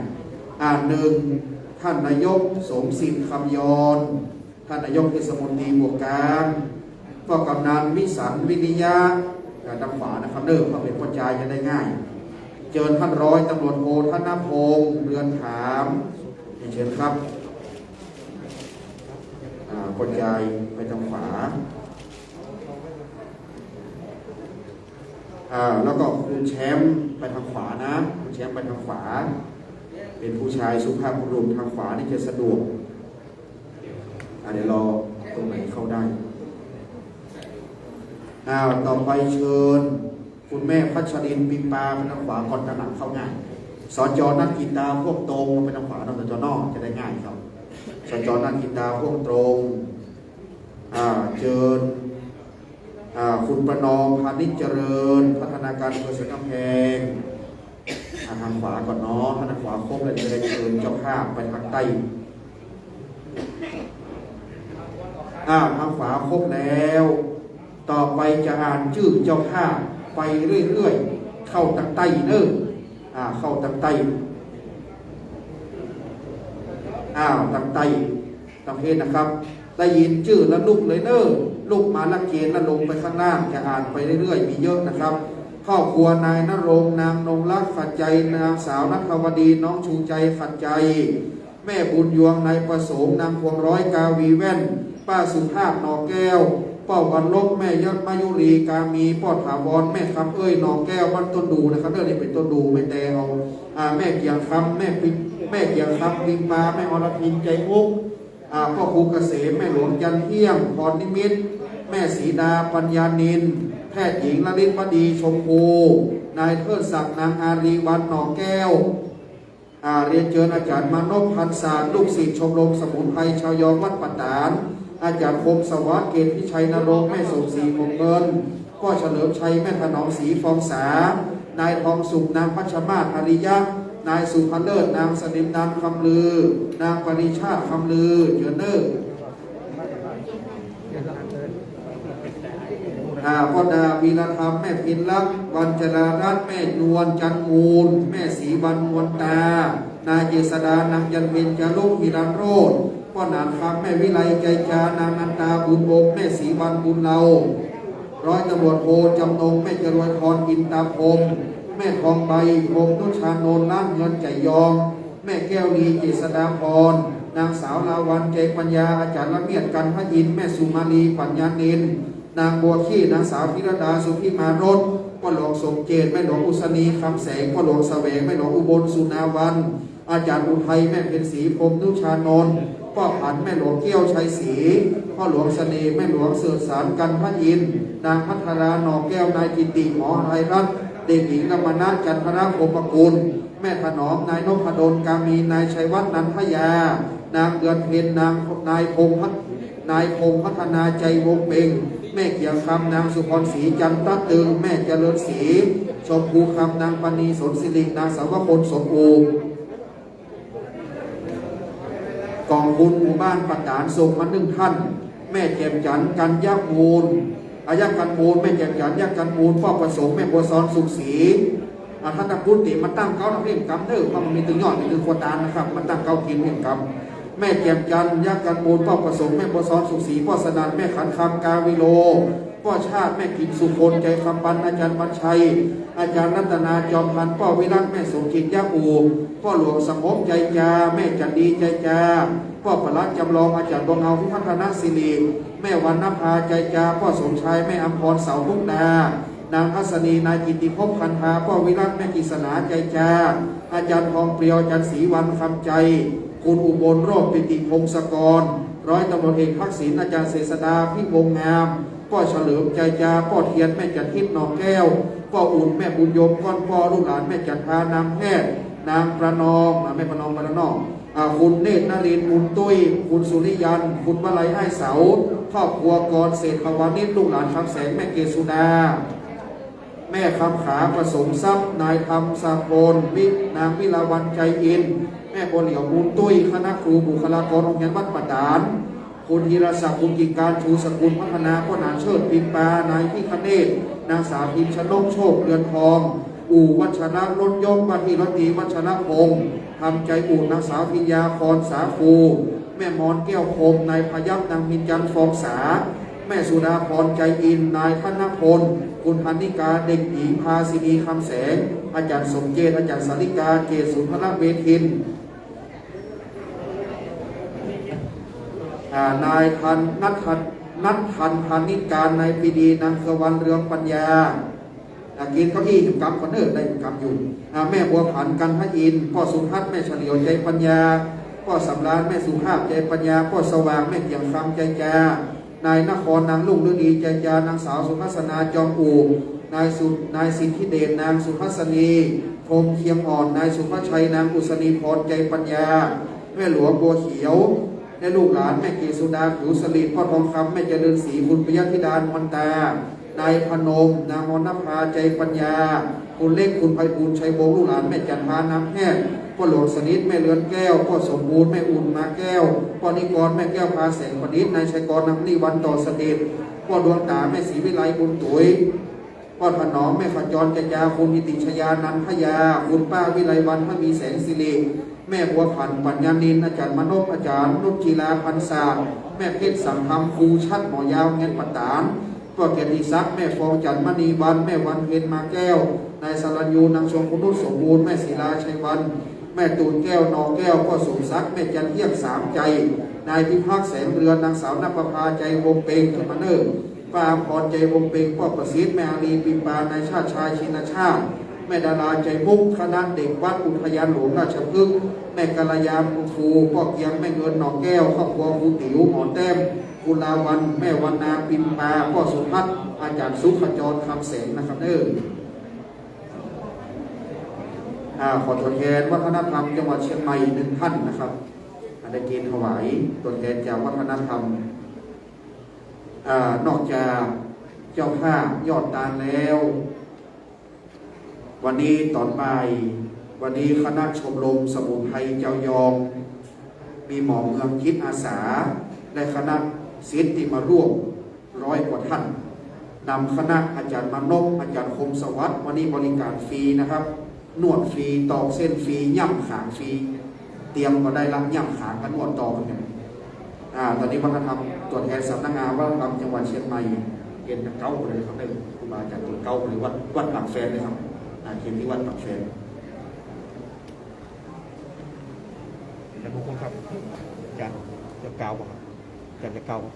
อ่า หนึ่ง ท่านนายกสมศิษย์ คำยอน ท่านนายกเทศมนตรีบ่วงกาม ป้อกำนันวิสันต์ วิริยะ อ่า ตางขวานะครับเด้อ เพราะเป๋นป้อจายจะได้ง่าย เจิญท่านร้อยตำรวจโท ธนพงษ์ เรือนถาม เรียนเชิญครับ อ่า ป้อจายไปตางขวา อ่า แล้วก็คุณแชมป์ไปตางขวานะ คุณแชมป์ไปตางขวา เป๋นผู้ชายสุภาพบุรุษ ตางขวานี่จะสะดวก อ่า เดี๋ยวรอตรงไหนเข้าได้ อ่า ต่อไปเชิญคุณแม่พัชรินทร์ ปิงปา ไปตางขวาก่อน ตางหลังเข้าง่าย สจ นักกีตาร์ พ่วงตรง ไปตางขวาเนาะ สจ เนาะ จะได้ง่ายครับ สจ นักกีตาร์ พ่วงตรง อ่า เจิญ อ่า คุณประนอม พานิชเจริญ พัฒนาการอำเภอสันกำแพง อ่า ตางขวาก่อนเนาะ ตางขวาครบแล้ว จะได้เจิญเจ้าภาพไปตางใต้ อ่า ตางขวาครบแล้ว ต่อไปจะอ่านจื้อเจ้าภาพไปเรื่อยๆ เข้าตางใต้เน้อ อ่า เข้าตางใต้ อ้าว ตางใต้ ตางเพศนะครับ ได้ยินจื้อแล้วลุกเลยเน้อ ลุกมาละเกณฑ์แล้วลงไปข้างล่าง จะอ่านไปเรื่อยๆ มีเยอะนะครับ ครอบครัวนายณรงค์ นางนงรัตน์ ขัดใจ นางสาวณัฐวดี น้องชูใจ ขัดใจ แม่บุญยวง นายประสงค์ นางพวงร้อย กาวีแว่น ป้าสุภาพ หน่อแก้ว ป้อวันลบ แม่ยศมายุรี กามี ป้อถาวร แม่คำเอ้ย หน่อแก้ว บ้านต้นดูนะครับ เรื่องนี้เป๋นต้นดู แม่แตงเอา อ่า แม่เกียงคำ แม่ปิง แม่เกียงคำ ปิงปา แม่อรพิน ใจมุก อ่า ป้อครูเกษม แม่หลวงจันเที่ยง พรนิมิต แม่สีดา ปัญญานิน แพทย์หญิงลลิตวดี ชมพู นายเทิดศักดิ์ นางอารีวรรณ หน่อแก้ว อ่า เรียนเจิญอาจารย์มานพ พันศาสตร์ ลูกศิษย์ชมรมสมุนไพรชาวยองวัดป่าตาด อาจารย์คมสวัสดิ์ เกตวิชัยนรงค์ แม่สมศรี หงส์เงิน ป้อเฉลิมชัย แม่ถนอมศรี ฟองสา นายทองสุข นางพัชมาศ อริยะ นายสุภเลิศ นางสนิม นางคำลือ นางปริชาติ คำลือ เจิญเน้อ อ่า ป้อดา วีรธรรม แม่เพ็ญรัก วันจรารัตน์ แม่นวล จันทร์มูล แม่ศรีวรรณ นวลตา นายเจษดา นางจันทร์เพ็ญ จารุ ฮิรัญโรจน์ ป้อหนานคำ แม่วิไล ใจจา นางนันตา บุญวงศ์ แม่ศรีวรรณ บุญเลา ร้อยตำรวจโทจำนง แม่จรวยพร อินตาพรหม แม่ทองใบ พรหมนุชชานนท์ ล้านเงินไจ๋ยอง แม่แก้วลี เจษฎาพร นางสาวลาวัณ ใจปัญญา อาจ๋ารย์ละเมียด กันทะอินทร์ แม่สุมาลี ปัญญานินทร์ นางบัวขี้ นางสาวพิรดา สุพิมารส ป้อหลวงสมเจตน์ แม่หลวงอุศนี คำแสง ป้อหลวงแสวง แม่หลวงอุบล สุนาวัณ อาจ๋ารย์อุทัย แม่เพ็ญศรี พรหมนุชชานนท์ ป้อผัน แม่หลวงแก้วชัยศรี ป้อหลวงเสน่ห์ แม่หลวงเสิร์ชสาร กันทะอินทร์ นางภัทรา หน่อแก้ว นายกิตติ หมอไทยรัฐ เด็กหญิงรมณะ จันทรพรหมกุล แม่ถนอม นายนพดล กามี นายชัยวัฒน์ นันทยา นางเดือนเพ็ญ นาง นายพงษ์พัฒ- นายพงษ์พัฒนา ใจวงเปง แม่เขียงคำ นางสุพรศรี จันทะตึง แม่เจริญศรี ชมพูคำ นางปณี สนสิริ นางสาวคน สมอู่ ก๋องคุณหมู่บ้านป่าต๋าน ส่งมาหนึ่งท่าน แม่แจ่มจันทร์ กัญญมูล อายักกันมูล แม่แจ่มจันทร์ ยักกันมูล ป้อประสงค์ แม่บัวซอน สุขศรี อ่า ท่านตะพุทธติมาตั้งเก๊าทำเล่มกำเด้อ เพราะมันมีตึงยอด มีตึงครัวตานนะครับ มาตั้งเก๊ากิ๋นเล่มกำ แม่แจ่มจันทร์ ยักกันมูล ป้อประสงค์ แม่บัวซอน สุขศรี ป้อสนั่น แม่ขันคำ กาวิโล ป้อชาติ แม่กิ๋นสุคน ใจคำปัน อาจ๋ารย์วันชัย อาจ๋ารย์รัตนา จอมพันธ์ ป้อวิรัตน์ แม่สมจิต ยะอู่ ป้อหลวงสงบ ใจจา แม่จันดี ใจจา ป้อประหลัดจำลอง อาจ๋ารย์ดวงเอา พิพัฒนศิริ แม่วรรณภา ใจจา ป้อสมชาย แม่อำพร เสามุกดา นางทัศนี นายกิตติภพ คันธา ป้อวิรัตน์ แม่กิษณา ใจจา อาจ๋ารย์ทองเปรียว อาจ๋ารย์ศรีวรรณ คำใจ คุณอุบล โรจน์ปิติพงศกร ร้อยตำรวจเอกทักษิณ อาจ๋ารย์เศษดา พิวงศ์งาม ป้อเฉลิม ใจจา ป้อเทียน แม่จันทิพย์ หน่อแก้ว ป้ออุ่น แม่บุญยม ก้อนป้อ ลูกหลานแม่จันทา นางแพทย์ นางประนอม อ่า แม่ประนอม ประนอม อ่า คุณเนตรนรินทร์ บุญตุ้ย คุณสุริยัน คุณวลัย อ้ายเสา ครอบครัวกรเศรษฐวานิช ลูกหลานคำแสง แม่เกศสุดา แม่คำขา ประสงค์ทรัพย์ นายธรรมสากล วิ- นางวิลาวัลย์ ใจอินทร์ แม่บัวเหลียว บุญตุ้ย คณะครูบุคลากรโรงเฮียนวัดป่าต๋าน คุณธีรศักดิ์ คุณกิ่งการ ชูสกุลพัฒนา ป้อหนานเชิด ปิมปา นายพิคเนศ นางสาวพิมชนก โชคเรือนทอง อู่วัชระ รถยก ว่าที่ร้อยตรีวัชรพงษ์ ทำใจอุ่น นางสาวพิญญา พรสาคู แม่มอน แก้วคม นายพยับ นางมินจันทร์ ฟองสา แม่สุดาพร ใจอินทร์ นายธนพล คุณธนิกา เด็กหญิงภาสินี คำแสง อาจ๋ารย์สมเจตน์ อาจ๋ารย์สาริกา เกศสุนทรเวทิน อ่า นายทัน นัททัน นัททัน พานิชการ นายปรีดี นางเครือวัน เรืองปัญญา อ่า กิ๋นเก้าอี้หิมกำก่อนเน่อ ได้หิมกำอยู่ อ่า แม่บัวผัน กันทะอินทร์ ป้อสุทัศน์ แม่เฉลียว ใจปัญญา ป้อสำราญ แม่สุภาพ ใจปัญญา ป้อสว่าง แม่เกียงคำ ใจจา นายนคร นางรุ่งฤดี ใจจา นางสาวสุทัศนา จอมอู่ นายสุ- นายสิทธิเดช นางสุทัศนี พรหมเคียงอ่อน นายสุภชัย นางอุศนีพร ใจปัญญา แม่หลวงบัวเขียว และลูกหลานแม่เกศสุดา ผิวสลิด ป้อทองคำ แม่เจริญศรี คุณปิยธิดา นวลตา นายพนม นางมรณภา ใจปัญญา คุณเล็ก คุณไพบูลย์ ชัยวงศ์ ลูกหลานแม่จันทา นางแพทย์ ป้อหลวงสนิท แม่เรือนแก้ว ป้อสมบูรณ์ แม่อุ่น มาแก้ว ป้อนิกร แม่แก้ว พาแสงประดิษฐ์ นายชัยกร นางนิวัน ต่อสถิต ป้อดวงต๋า แม่ศรีวิไล บุญตุ๋ย ป้อถนอม แม่ขจร ใจจา คุณนิติชยา นันทยา คุณป้าวิไลวรรณ ทวีแสงสิริ แม่บัวผัน ปัญญานินทร์ อาจ๋ารย์มนพ อาจ๋ารย์นุชจีรา พันศาสตร์ แม่เพชร สังธรรม ครูชัด หมอยาว โรงเฮียนป่าต๋าน ป้อเกียรติศักดิ์ แม่ฟองจันทร์ มณีวรรณ แม่วันเพ็ญ มาแก้ว นายสรัญญู นางชมพูนุช สมบูรณ์ แม่ศิลา ชัยวรรณ แม่ตูนแก้ว นอแก้ว ป้อสมศักดิ์ แม่จันเที่ยง สามใจ นายพิพักษ์ แสงเรือน นางสาวนภพา ใจวงเปง ขึ้นมาเน่อ ป้าอำพร ใจวงเปง ป้อประสิทธิ์ แม่อารี ปิมปา นายชาติชาย ชินชาติ แม่ดารา ใจมุก คณะเด็กวัดอุทยานหลวงราชพฤกษ์ แม่กัลยา บุญชู ป้อเกียง แม่เงิน หน่อแก้ว ครอบครัวครูติ๋ว หมอแต้ม กุลาวัลย์ แม่วรรณา ปิมปา ป้อสุพัฒน์ อาจ๋ารย์สุขจร คำแสง นะครับเน่อ อ่า ขอตัวแทนวัฒนธรรมจังหวัดเชียงใหม่หนึ่งท่านนะครับ อ่า ได้เกณฑ์ถวายตัวแทนจากวัฒนธรรม อ่า นอกจากเจ้าภาพยอดตานแล้ว วันนี้ต๋อนบ่าย วันนี้คณะชมรมสมุนไพรเจ้ายอง มีหมอเมืองจิตอาสา และคณะศิษย์ตี้มาร่วมร้อยกว่าท่าน นำคณะอาจ๋ารย์มานพ อาจ๋ารย์คมสวัสดิ์ วันนี้บริการฟรีนะครับ นวดฟรี ตอกเส้นฟรี ย่ำขางฟรี เตียงก็ได้ละ ย่ำขางก็นวดต่อกันเนี่ย อ่า ต๋อนนี้วัฒนธรรม ตัวแทนสำนักงานวัฒนธรรมจังหวัดเชียงใหม่ เขตเก้าเลยครับ ได้ครูบาอาจ๋ารย์เขตเก้าเลย วัด วัดปากแซนเลยครับ อ่า เขตตี้วัดปากแซน อาจ๋ารย์มงคลครับ อาจ๋ารย์จะกล่าวบ่ครับ อาจ๋ารย์จะกล่าวบ่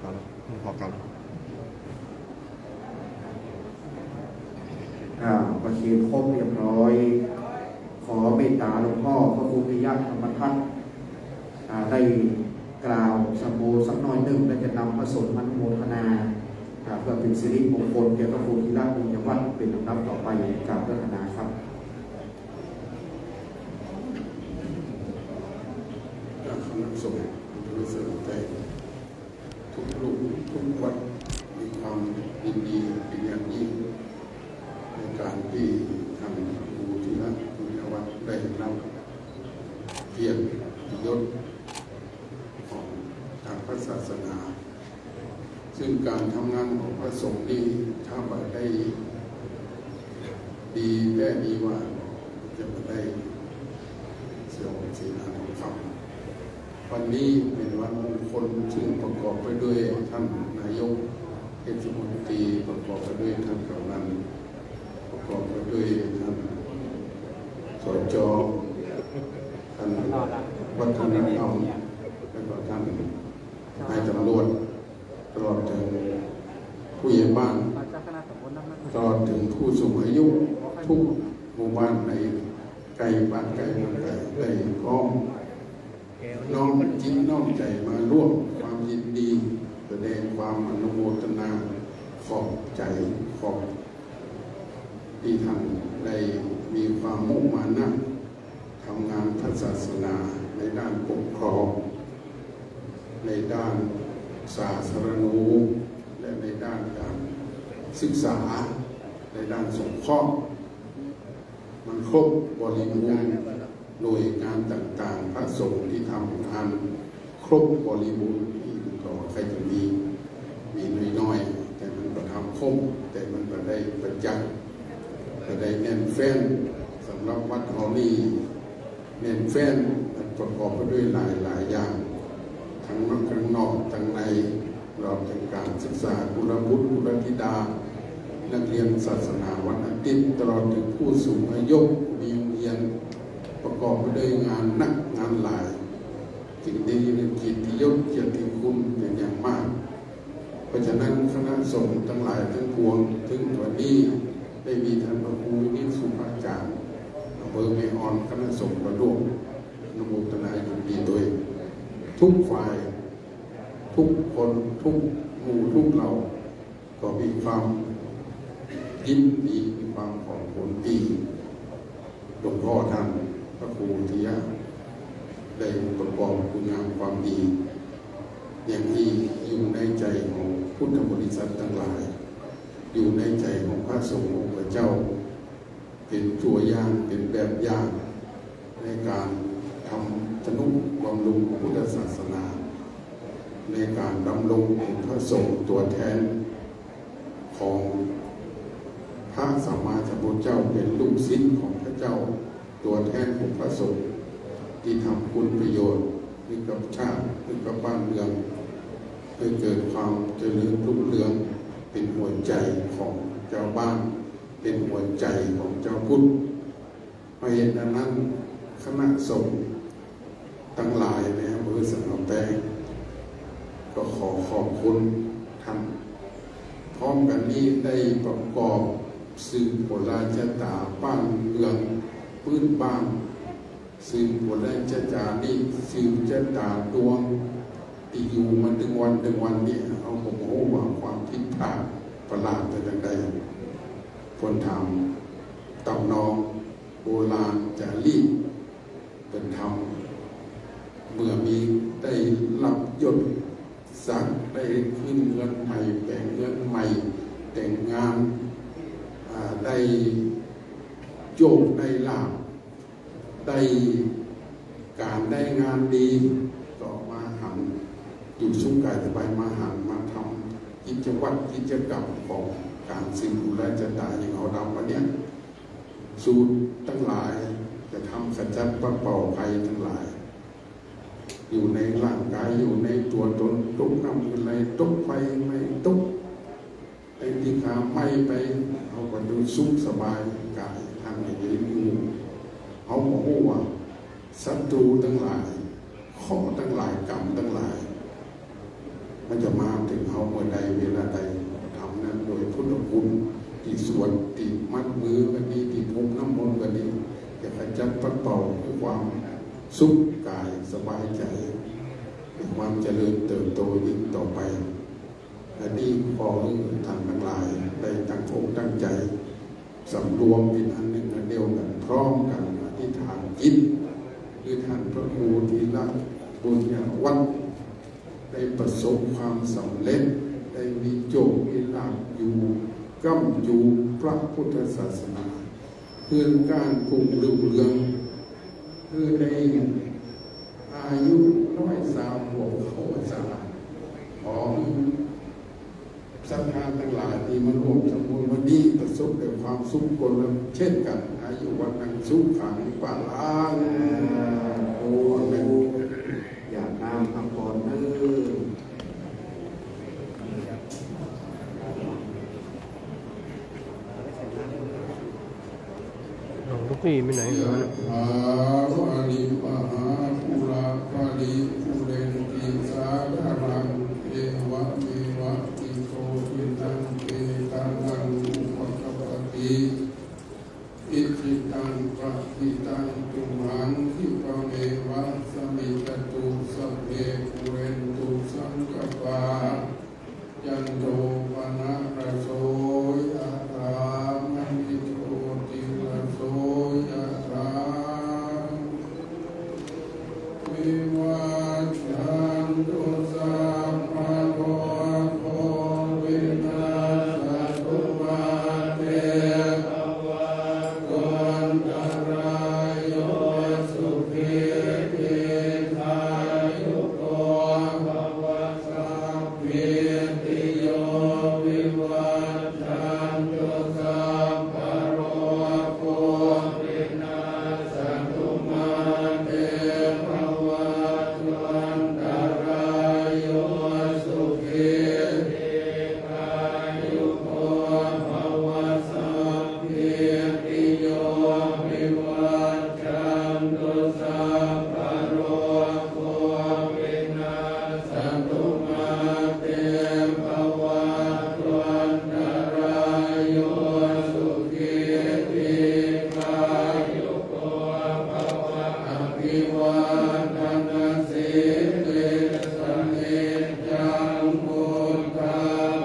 กล่าวเลย ผมขอกล่าวเลย อ่า ประเคนครบเรียบร้อย ขอเมตต๋าหลวงพ่อพระครูปิยะธรรมทัตน์ อ่า ได้กล่าวสัมโภชน์สักหน้อยนึ่ง และจะนำพระสงฆ์อนุโมทนา อ่า เพื่อเป๋นสิริมงคลแก่พระครูธีระปุญญวัฒน์เป๋นลำดับต่อไป กราบอาราธนาครับ คณะสงฆ์ ทุกรูป ทุกวัด มีความยินดีเป๋นอย่างยิ่ง ในก๋านตี้ท่านพระครูธีระปุญญวัฒน์ได้รับเกียรติยศของต๋างพระศาสนา ซึ่งก๋านทำงานของพระสงฆ์นี้ ถ้าบ่ได้ดีแต๊ดีว่า จะบ่ได้เสียงเสนาทองคำ วันนี้เป๋นวันมงคล ซึ่งประกอบไปด้วยท่านนายกเทศมนตรี ประกอบไปด้วยท่านกำนัน ประกอบไปด้วยท่าน สจ ท่านวัฒนธรรม แล้วก็ท่านนายตำรวจ ตลอดเถิงผู้ใหญ่บ้าน ตลอดเถิงผู้สูงอายุทุกหมู่บ้านในไก๋บ้านไก๋เมืองไก๋ ได้พร้อมน้อมจิตน้อมใจ๋มาร่วมความยินดี แสดงความอนุโมทนาขอบใจ๋ ขอบ ตี้ท่านได้มีความมุ่งมานะทำงานพระศาสนาในด้านปกครอง ในด้านสาธารณูป และในด้านก๋านศึกษา ในด้านสงเคราะห์ มันครบบริบูรณ์ หน่วยงานต่างๆ พระสงฆ์ตี้ทำงานครบบริบูรณ์ ตี้ต่อใค่จะมี มีน้อยๆ แต่มันก็ทำครบ แต่มันก็ได้ประจักษ์ ก็ได้แน่นแฟ้น สำหรับวัดเฮานี้ แน่นแฟ้น มันประกอบไปด้วยหลายๆ อย่าง ตังนอกตังใน ตลอดเถิงก๋านศึกษา กุลบุตร กุลธิดา นักเรียนศาสนาวันอาทิตย์ ตลอดเถิงผู้สูงอายุ มีโฮงเฮียน ประกอบไปด้วยงานนักงานหลาย จึงได้เกียรติยศเกียรติคุณเป๋นอย่างมาก เพราะฉะนั้นคณะสงฆ์ตังหลายตังปวง เถิงวันนี้ได้มีท่านพระครูวินิจสุภาจารย์ อำเภอแม่อ่อน คณะสงฆ์ก็ร่วมอนุโมทนายินดีตวย ทุกฝ่าย ทุกคน ทุกหมู่ ทุกเหล่า ก็มีความยินดี มีความขอบคุณตี้หลวงพ่อท่านพระครูธีระได้ประกอบคุณงามความดี อย่างนี้อยู่ในใจ๋ของพุทธบริษัทตังหลาย อยู่ในใจ๋ของพระสงฆ์องค์เจ้า เป๋นตั๋วอย่าง เป๋นแบบอย่าง ในก๋านทำทนุบำรุงพุทธศาสนา ในก๋านดำรงเป๋นพระสงฆ์ตั๋วแทนของพระสัมมาสัมพุทธเจ้า เป๋นลูกศิษย์ของพระเจ้า ตั๋วแทนของพระสงฆ์ ตี้ทำคุณประโยชน์หื้อกับชาติ หื้อกับบ้านเมือง หื้อเกิดความเจริญรุ่งเรือง เป๋นหัวใจ๋ของจาวบ้าน เป๋นหัวใจ๋ของจาวพุทธ เพราะเหตุอันนั้น คณะสงฆ์ตังหลายในอำเภอสันกำแปง ก็ขอขอบคุณท่าน พร้อมกั๋นนี้ได้ประกอบสืบผลชะต๋าบ้านเมืองปื้นบ้าน สืบผลชะต๋านี้ สืบชะต๋าดวงตี้อยู่มาเถิงวันเถิงวันนี้ เฮาก็บ่ฮู้ว่าความผิดพลาดประหลาดเป๋นจั่งใด เปิ้นทำต๋ามนองโบราณจ๋ารีต เปิ้นทำ เมื่อมีได้รับยศศักดิ์ ได้ขึ้นเฮือนใหม่ แปลงเฮือนใหม่ แต่งงาน อ่า ได้โชคได้ลาภ ได้ก๋านได้งานดี ก็มาหัน อยู่สุขก๋ายสบาย มาหันมาทำกิจวัตรกิจกรรมของก๋านสืบผลชะต๋าอย่างเฮาทำวันเนี้ย สูตรตังหลายจะทำขจัดปัดเป่าภัยตังหลาย อยู่ในร่างก๋าย อยู่ในตั๋วตน ตกน้ำหื้อไหล ตกไฟไหม้ ตก ตี้ข้าไหม้ไป เฮาก็จะสุขสบายก๋าย ตังแต่เฮาอยู่ เฮาบ่ฮู้ว่า ศัตรูตังหลาย เคราะห์ตังหลาย กรรมตังหลาย มันจะมาเถิงเฮาเมื่อใดเวลาใด ทำนั้นโดยพุทธคุณ ตี้สวด ตี้มัดมือก็ดี ตี้พรมน้ำมนต์ก็ดี จะขจัดปัดเป่าความสุขก๋ายสบายใจ๋ มีความเจริญเติบโตยิ่งต่อไป อันนี้ขอหื้อต้านตังหลายได้ตั้งอกตั้งใจ๋ สำรวมเป๋นอันนึ่งอันเดียวกั๋น พร้อมกั๋นอธิษฐานจิต หื้อต้านพระครูธีระบุญญวัฒน์ ได้ประสบความสำเร็จ ได้มีโจคมีลาภอยู่ก้ำจูพระพุทธศาสนา เฮือนก๋านกุ้งรุ่งเรือง หื้อได้อายุร้อยสามขวบเข้าพรรษา ขอหื้อศรัทธาตังหลายตี้มาร่วมทำบุญวันนี้ประสบแต่ความสุขคนละเช่นกั๋น อายุวัณณังสุขังพลัง โอ้ หยาดน้ำอภรณ์เน่อ หลวงพี่ไปไหนเหรอเนี่ย ยะถาวาริวหาปูราปริปูเรนติสาคารัง เอวะเมวะอิโตทินังเปตานังอุปกัปปติ อิจิตังปะจิตังตุมหังคิปะเมวะสะมิจจตุ สัพเพปูเรนตุสังกัปปา จันโทปะนะระโสยะถา มะณิโชติระโสยะถา วิวัชชันตุสัพพะโรโควินัสสะตุมาเตภวัตวันตะราโยสุขีทีฆายุโกภะวะ สัพพีติโยวิวัชชันตุสัพพะโรโควินัสสะตุมาเตภวัตวันตะราโยสุขีทีฆายุโกภะวะ สัพพีติโยวิวัชชันตุสัพพะโรโควินัสสะตุมาเตภวัตวันตะราโยสุขีทีฆายุโกภะวะ อภิวาทะนะสีลิสสะนิจจัง วุฑฒา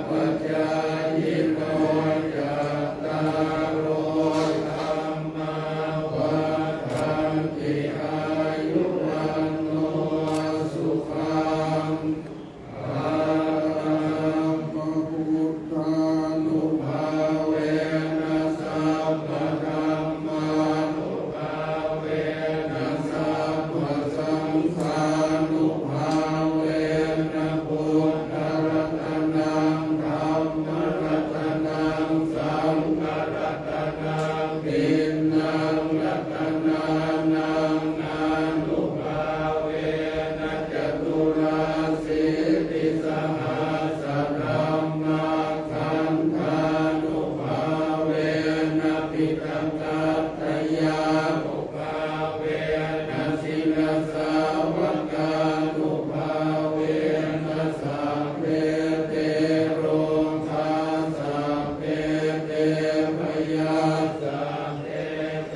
ปะจายิโน จัตตาโรธัมมา วัฑฒันติ อายุ วัณโณ สุขัง พะลัง สัพพะพุทธานุภาเวนะ สัพพะธัมมานุภาเวนะ สัพพะสังฆานุภาเวนะ พุทธะรัตนัง ธัมมะรัตนัง สังฆะรัตนัง ติณณังรัตนานัง อานุภาเวนะ จตุราสีติสหัสสะธัมมา ขันธานุภาเวนะ ปิฎกัตถยานุภาเวนะ จินสาวกานุภาเวนะ สัพเพเตโรคา สัพเพเตพยา สัพเพเต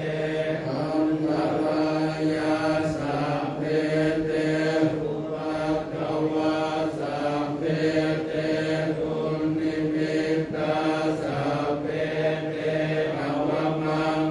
อันตะรายา สัพเพเตอุปัทวา สัพเพเต ดุนนิมิตตา สัพเพเต อวะมัง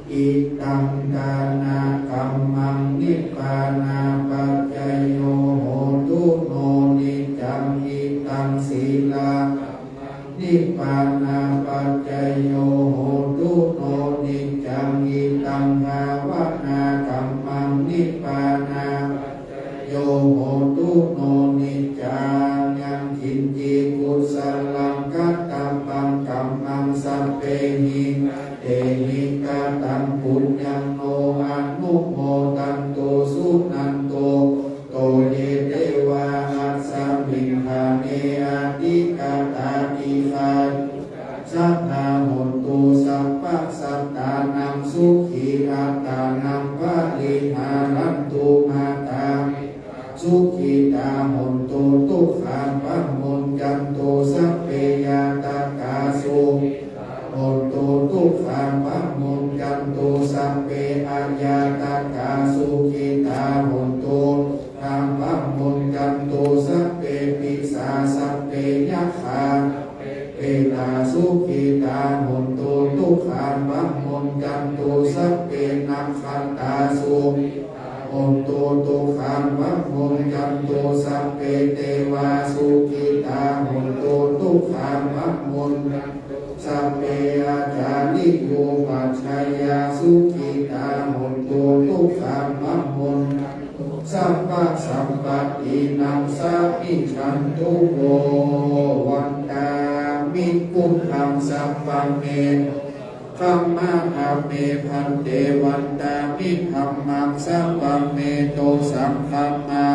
Idaṃ dānakammaṃ nibbānapaccayo hotu no niccaṃ. Idaṃ sīlakammaṃ nibbānapaccayo hotu no niccaṃ. Idaṃ bhāvanākammaṃ nibbānapaccayo hotu no niccaṃ. Yaṃ kiñci kusalaṃ katabbaṃ kammaṃ sabbehi katehi kataṃ puññaṃ no anumodantu suṇantu bhonto ye devā asmiṃ ṭhāne adhigatā dīghāyukā sadā hontu sabbasattānaṃ sukhī attānaṃ pariharantu. Mātā sukhitā hontu dukkhā pamuñcantu sabbe ñātakā sukhitā hontu dukkhā pamuñcantu sabbe aññātakā sukhitā hontu dukkhā pamuñcantu sabbe pisā sabbe yakkhā petā sukhitā hontu dukkhā pamuñcantu sabbe nakkhattā sukhitā hontu dukkhā pamuñcantu sabbe devā sukhitā hontu dukkhā pamuñcantu sabbe ācariyūpajjhāyā sukhitā hontu dukkhā pamuñcantu sabbasampattinaṃ samijjhantu vo. Vandāmi buddhaṃ sabbaṃ me khamātha me bhante. Vandāmi dhammaṃ sabbaṃ me to saṅghamātha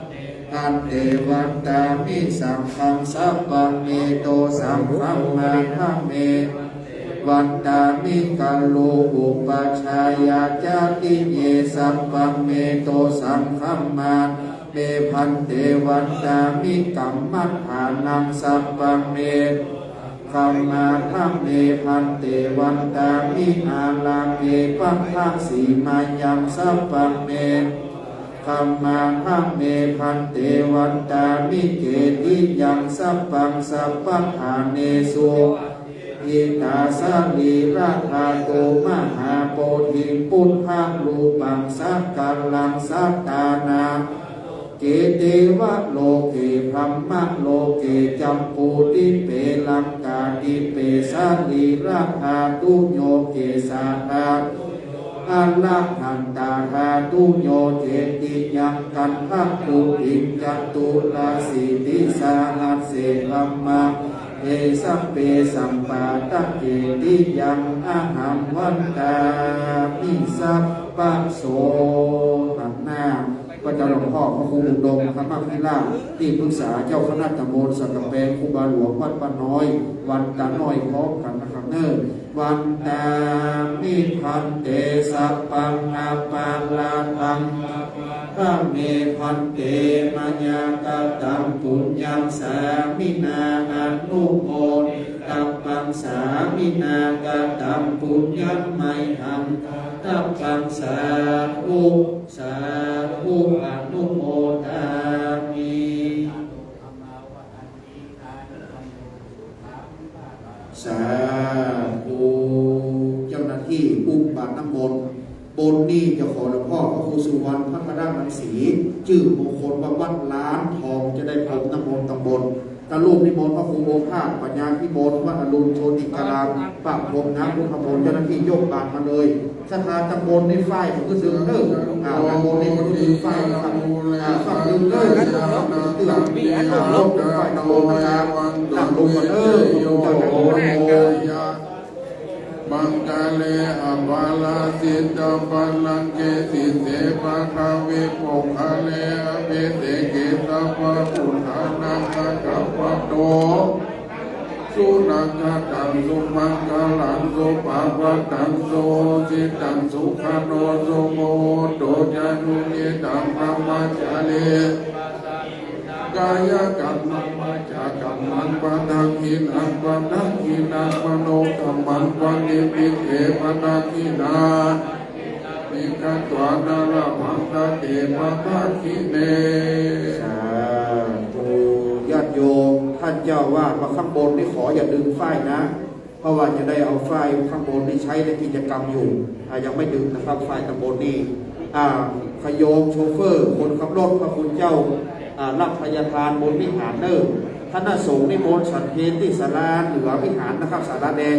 me bhante. Vandāmi saṅghaṃ sabbaṃ me to saṅghamātha me bhante. Vandāmi gurūpajjhāyācariye sabbaṃ me to saṅghamātha me bhante. Vandāmi kammaṭṭhānaṃ sabbaṃ me saṅghamātha me bhante. Vandāmi ārāme paṭhasemayyaṃ sabbaṃ me saṅghamātha me bhante. Vandāmi cetiyaṃ sabbaṃ sabbaṭṭhānesu ṭhitā sarīradhātu mahābodhiṃ buddharūpaṃ sakalaṃ sadā nāmā loke devaloke brahmaloke jambudīpe laṅkādīpe sarīradhātuyo kesādhātuyo arahantāthātuyo cetiyaṃ gandhakuṭiṃ caturāsītisahasse brahmā te sabbe sampāda cetiyaṃ ahaṃ vandāmi sabbaso. หันหน้า พระเจ้าหลวงพ่อพระครูอุดมธรรมพิราช ตี้ปรึกษาเจ้าคณะตำบลสักกะแปง ครูบาหลวงวัดบ้านน้อย วันตาน้อยพร้อมกั๋นนะครับเน่อ Vandāmi bhante sabbaṃ aparādhaṃ khamatha me bhante, mayā kataṃ puññaṃ sāminā anumoditabbaṃ, sāminā kataṃ puññaṃ mayhaṃ dātabbaṃ, sādhu sādhu anumodāmi. สาธุ เจ้าหน้าตี้อุ้มบาตรน้ำมนต์ บนนี้จะขอหลวงพ่อพระครูสุวรรณพัทรรังสี จื้อมงคลว่าวัดล้านทอง จะได้พรมน้ำมนต์ตังบน กะรูปนิมนต์พระครูโอภาส ปัญญาพิมล วัดอรุณโชติการาม ประพรมน้ำพุทธมนต์ เจ้าหน้าตี้ยกบาตรมาเลย ศรัทธาตังบนนี่ฝ้ายขึ้นดึงเด้อ อ่า ตังบนนี่ขึ้นดึงฝ้ายนะครับ อ่า ฝ้ายดึงเด้อ เตื้อ อ่า ลบฝ้ายตังบนนะครับ นั่งลงก่อนเด้อ เจ้าหน้าตี้ Maṅgale aparājitapallaṅke sīse paṭhavipokkhare abhiseke sabbabuddhānaṃ aggappatto sunakkhattaṃ sumaṅgalaṃ supabhātaṃ suhuṭṭhitaṃ sukhaṇo sumuhutto ca suyiṭṭhaṃ brahmacārisu kāyakammaṃ vācākammaṃ padakkhiṇaṃ padakkhiṇaṃ manokammaṃ paṇidhī te padakkhiṇā katvāna labhantatthe padakkhiṇe. สาธุ ญาติโยม ท่านเจ้าอาวาสมาข้างบนนี่ขออย่าดึงฝ้ายนะ ราะว่าจะได้เอาฝ้ายข้างบนนี้ใช้ในกิจกรรมอยู่ อ่า ยังไม่ดึงนะครับ ฝ้ายตำบลนี้ อ่า ขยองโชเฟอร์ คนขับรถ พระคุณเจ้า อ่า รับพยทานบนวิหารเน่อ คณะสงฆ์นิมนต์ฉันเพลตี้ศาลาเหนือวิหารนะครับ ศาลาแดง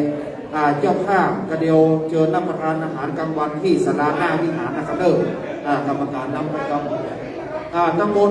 อ่า เจ้าภาพก็เดี๋ยวเจิญรับประทานอาหารกลางวันตี้ศาลาหน้าวิหารนะครับเน่อ อ่า กรรมการนำประจำ อ่า ตำบล